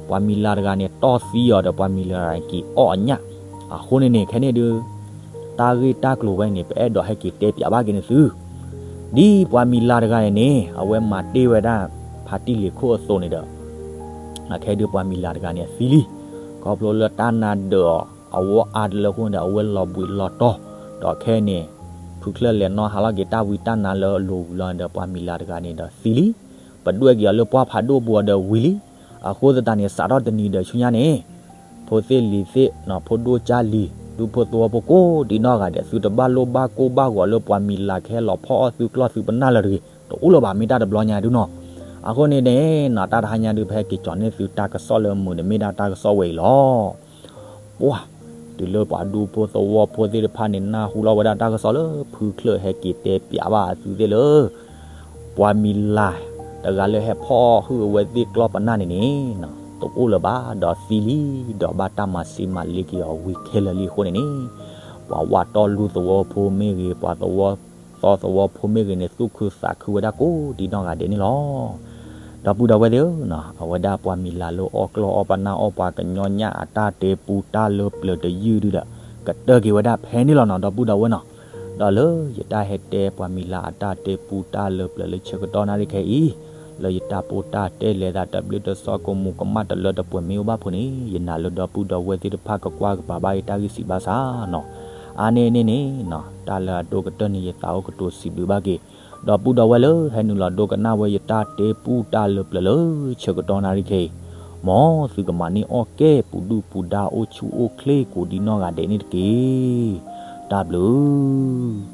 ပှၤမံၤလၤတဂၤန့ၣ် တီၢ်သံအီၤဒီးပှၤမံၤလၤတဂၤန့ၣ် က့ၤအီၣ်အညၣ်, အဃိန့ၣ်န့ၣ် ခဲန့ၣ်ဒုး တၢ်ဂ့ၢ်တၢ်ကျိၤဝဲန့ၣ် ပအဲၣ်ဒိးဟဲက့ၤတဲပၠးဘၣ်က့ၤန့ၣ်သု, ဒ်ပှၤမံၤလၤတဂၤန့ၣ်န့ၣ် အဝဲမၤတ့ၢ်ဝဲဒၣ် ဖါတံၢ်လ့ၤခိၣ်အသိးန့ၣ်ဒီး အခဲဒုးပှၤမံၤလၤတဂၤန့ၣ်အသံလံ, ခီဖျိလၢတၢ်နါဒၢးအီၤ အဝီအါတလၢအဃိန့ၣ်ဒီး အဝဲလီၤဘှံးလီၤတီၤ, ဒီးခဲန့ၣ် ဖုချၢၣ်လဲၤနီၣ်ဟးလီၤက့ၤတၢ်ဝံတၢ်နါလၢအလိၤဝံၤလီၤန့ၣ်ဒီး ပှၤမံၤလၤတဂၤန့ၣ်ဒီးသံလံ, ပဒွဲၣ်က့ၤအီၤလၢပှၢ်ဖးဒိၣ်ပူၤအီၤဒီးဝံၤလံ, အဃိသတးန့ၣ် စးထီၣ်တနံၤဒီးဆူညါန့ၣ် ဖိသ့ၣ်လံၤသ့ၣ် ဖိဒိၣ်ကၢ်လံၤ ဒူဖိသဝီဖိကိးဒံးနီၢ်ဂၤဒဲး သုတဘၣ်လိၣ်ဘၣ်ကိၢ်ဘၣ်ဂီၤလၢပှၤမံၤလၤကဟဲလီၤဖီၣ်အီၣ်သုကျီၢ်သုပနၢ် လၢတဂ့ၤ တအိၣ်လၢၤဘၣ် မ့ၢ်တၢ်တဘျီညါဒုနီၤ, အဃိန့ၣ်န့ၣ်နီၤ တၢ်တဟါညါဒုး ပဟဲက့ၤကၠီၤန့ၢ်သုတၢ်ကစီၣ်လၢမုာ်န့ၣ်မ့ၢ်ဒၣ်တၢ်ကစီၣ်ဝဲအံၤလီၤ. ပှၤ တုၤလၢပှၤဒူဖိသဝီဖိသ့ၣ်တဖၣ်န့ၣ် နၢ်ဟူလီၤဝဲဒၣ်တၢ်ကစီၣ်လၢဖုချၢၣ်ဟဲက့ၤတဲပၠးဘၣ်အသုသ့ၣ်လၢ ပှၤမံၤလၤတဂၤလၢဟဲဖီၣ်ဟုၣ်အဝဲသ့ၣ်ကျီၢ်ပနၢ်န့ၣ်န့ၣ် တအိၣ်လၢၤဘၣ် ဒီးသံလံ, ဒီးဘၣ်တၢ်မၤစံးမၤလ့က့ၤအီၤဝံၤခဲလၢာ်လံအဃိန့ၣ်န့ၣ် ပှၤဝးတီၢ်လူသဝီဖိမ့ၢ်ဂ့ၤ ပှၤသဝီသီသဝီဖိမ့ၢ်ဂ့ၤန့ၣ် သူၣ်ခုသးခုဝဲဒၣ်ကိးဒံးနီၢ်ဂၤဒဲးန့ၣ်လီၤ. ဒီပုၢ်ဒီဝဲၢ်သ့ၣ်ဧၢ, အဝဲဒၣ်ပှၤမံၤလၤလၢအီၣ်ကျီၢ်အီၣ်ပနၢ်အီၣ်ပှၤကညီညၣ်အတၢ်တဲပူတၢ်လၢပျၢၤတယုၢ်ဒုဒီး ကတၢၢ်က့ၤဝဲဒၣ်ဖဲန့ၣ်လီၤနီၤ ဒီပုၢ်ဒီဝဲၢ်နီၤ, ဒီးလၢယတၢ်ဟဲတဲပှၤမံၤလၤအတၢ်တဲပူတၢ်လၢပျၢၤလၢဆၢကတီၢ်နၣ်ရံၣ်ခဲအံၤ လၢယတၢ်ပိၢ်တၢ်တဲလဲၤသးတဘျုးတစီၤကမူးကမၣ်တလၢတပှဲၤမ့ၢ်အိၣ်ဘၣ်ဖုးန့ၣ် ယနာ်လၢဒီပုၢ်ဒီဝဲၢ်သ့ၣ်တဖၣ်ကကွၢ်ကပၤဘၣ်ယတၢ်ဂ့ၢ်စံးဘၣ်ဆၣ်နီၤ, အါန့ၢ်န့ၣ်န့ၣ်နီၤ တၢ်လၢအဒိၣ်ကတၢၢ်န့ၣ် ယသးအိၣ်ကတိၤစံးဘျုးဘၣ်က့ၤ ဒီပုၢ်ဒီဝဲၢ်လၢဟဲနုာ်လီၤဒိကနၣ်ဝဲယတၢ်တဲပူတၢ်လၢပျၢၤလၢဆၢကတီၢ်နၣ်ရံၣ်ခဲအံၤ, မ်သုကမၤန့ၢ်အီၣ်ကဲ ပူၤဒုၣ်ပူၤဒါအိၣ်ဆူၣ်အိၣ်ချ့ကိးဒံးနီၢ်ဂၤဒဲးန့ၣ်တက့ၢ်. တၢ်ဘျုး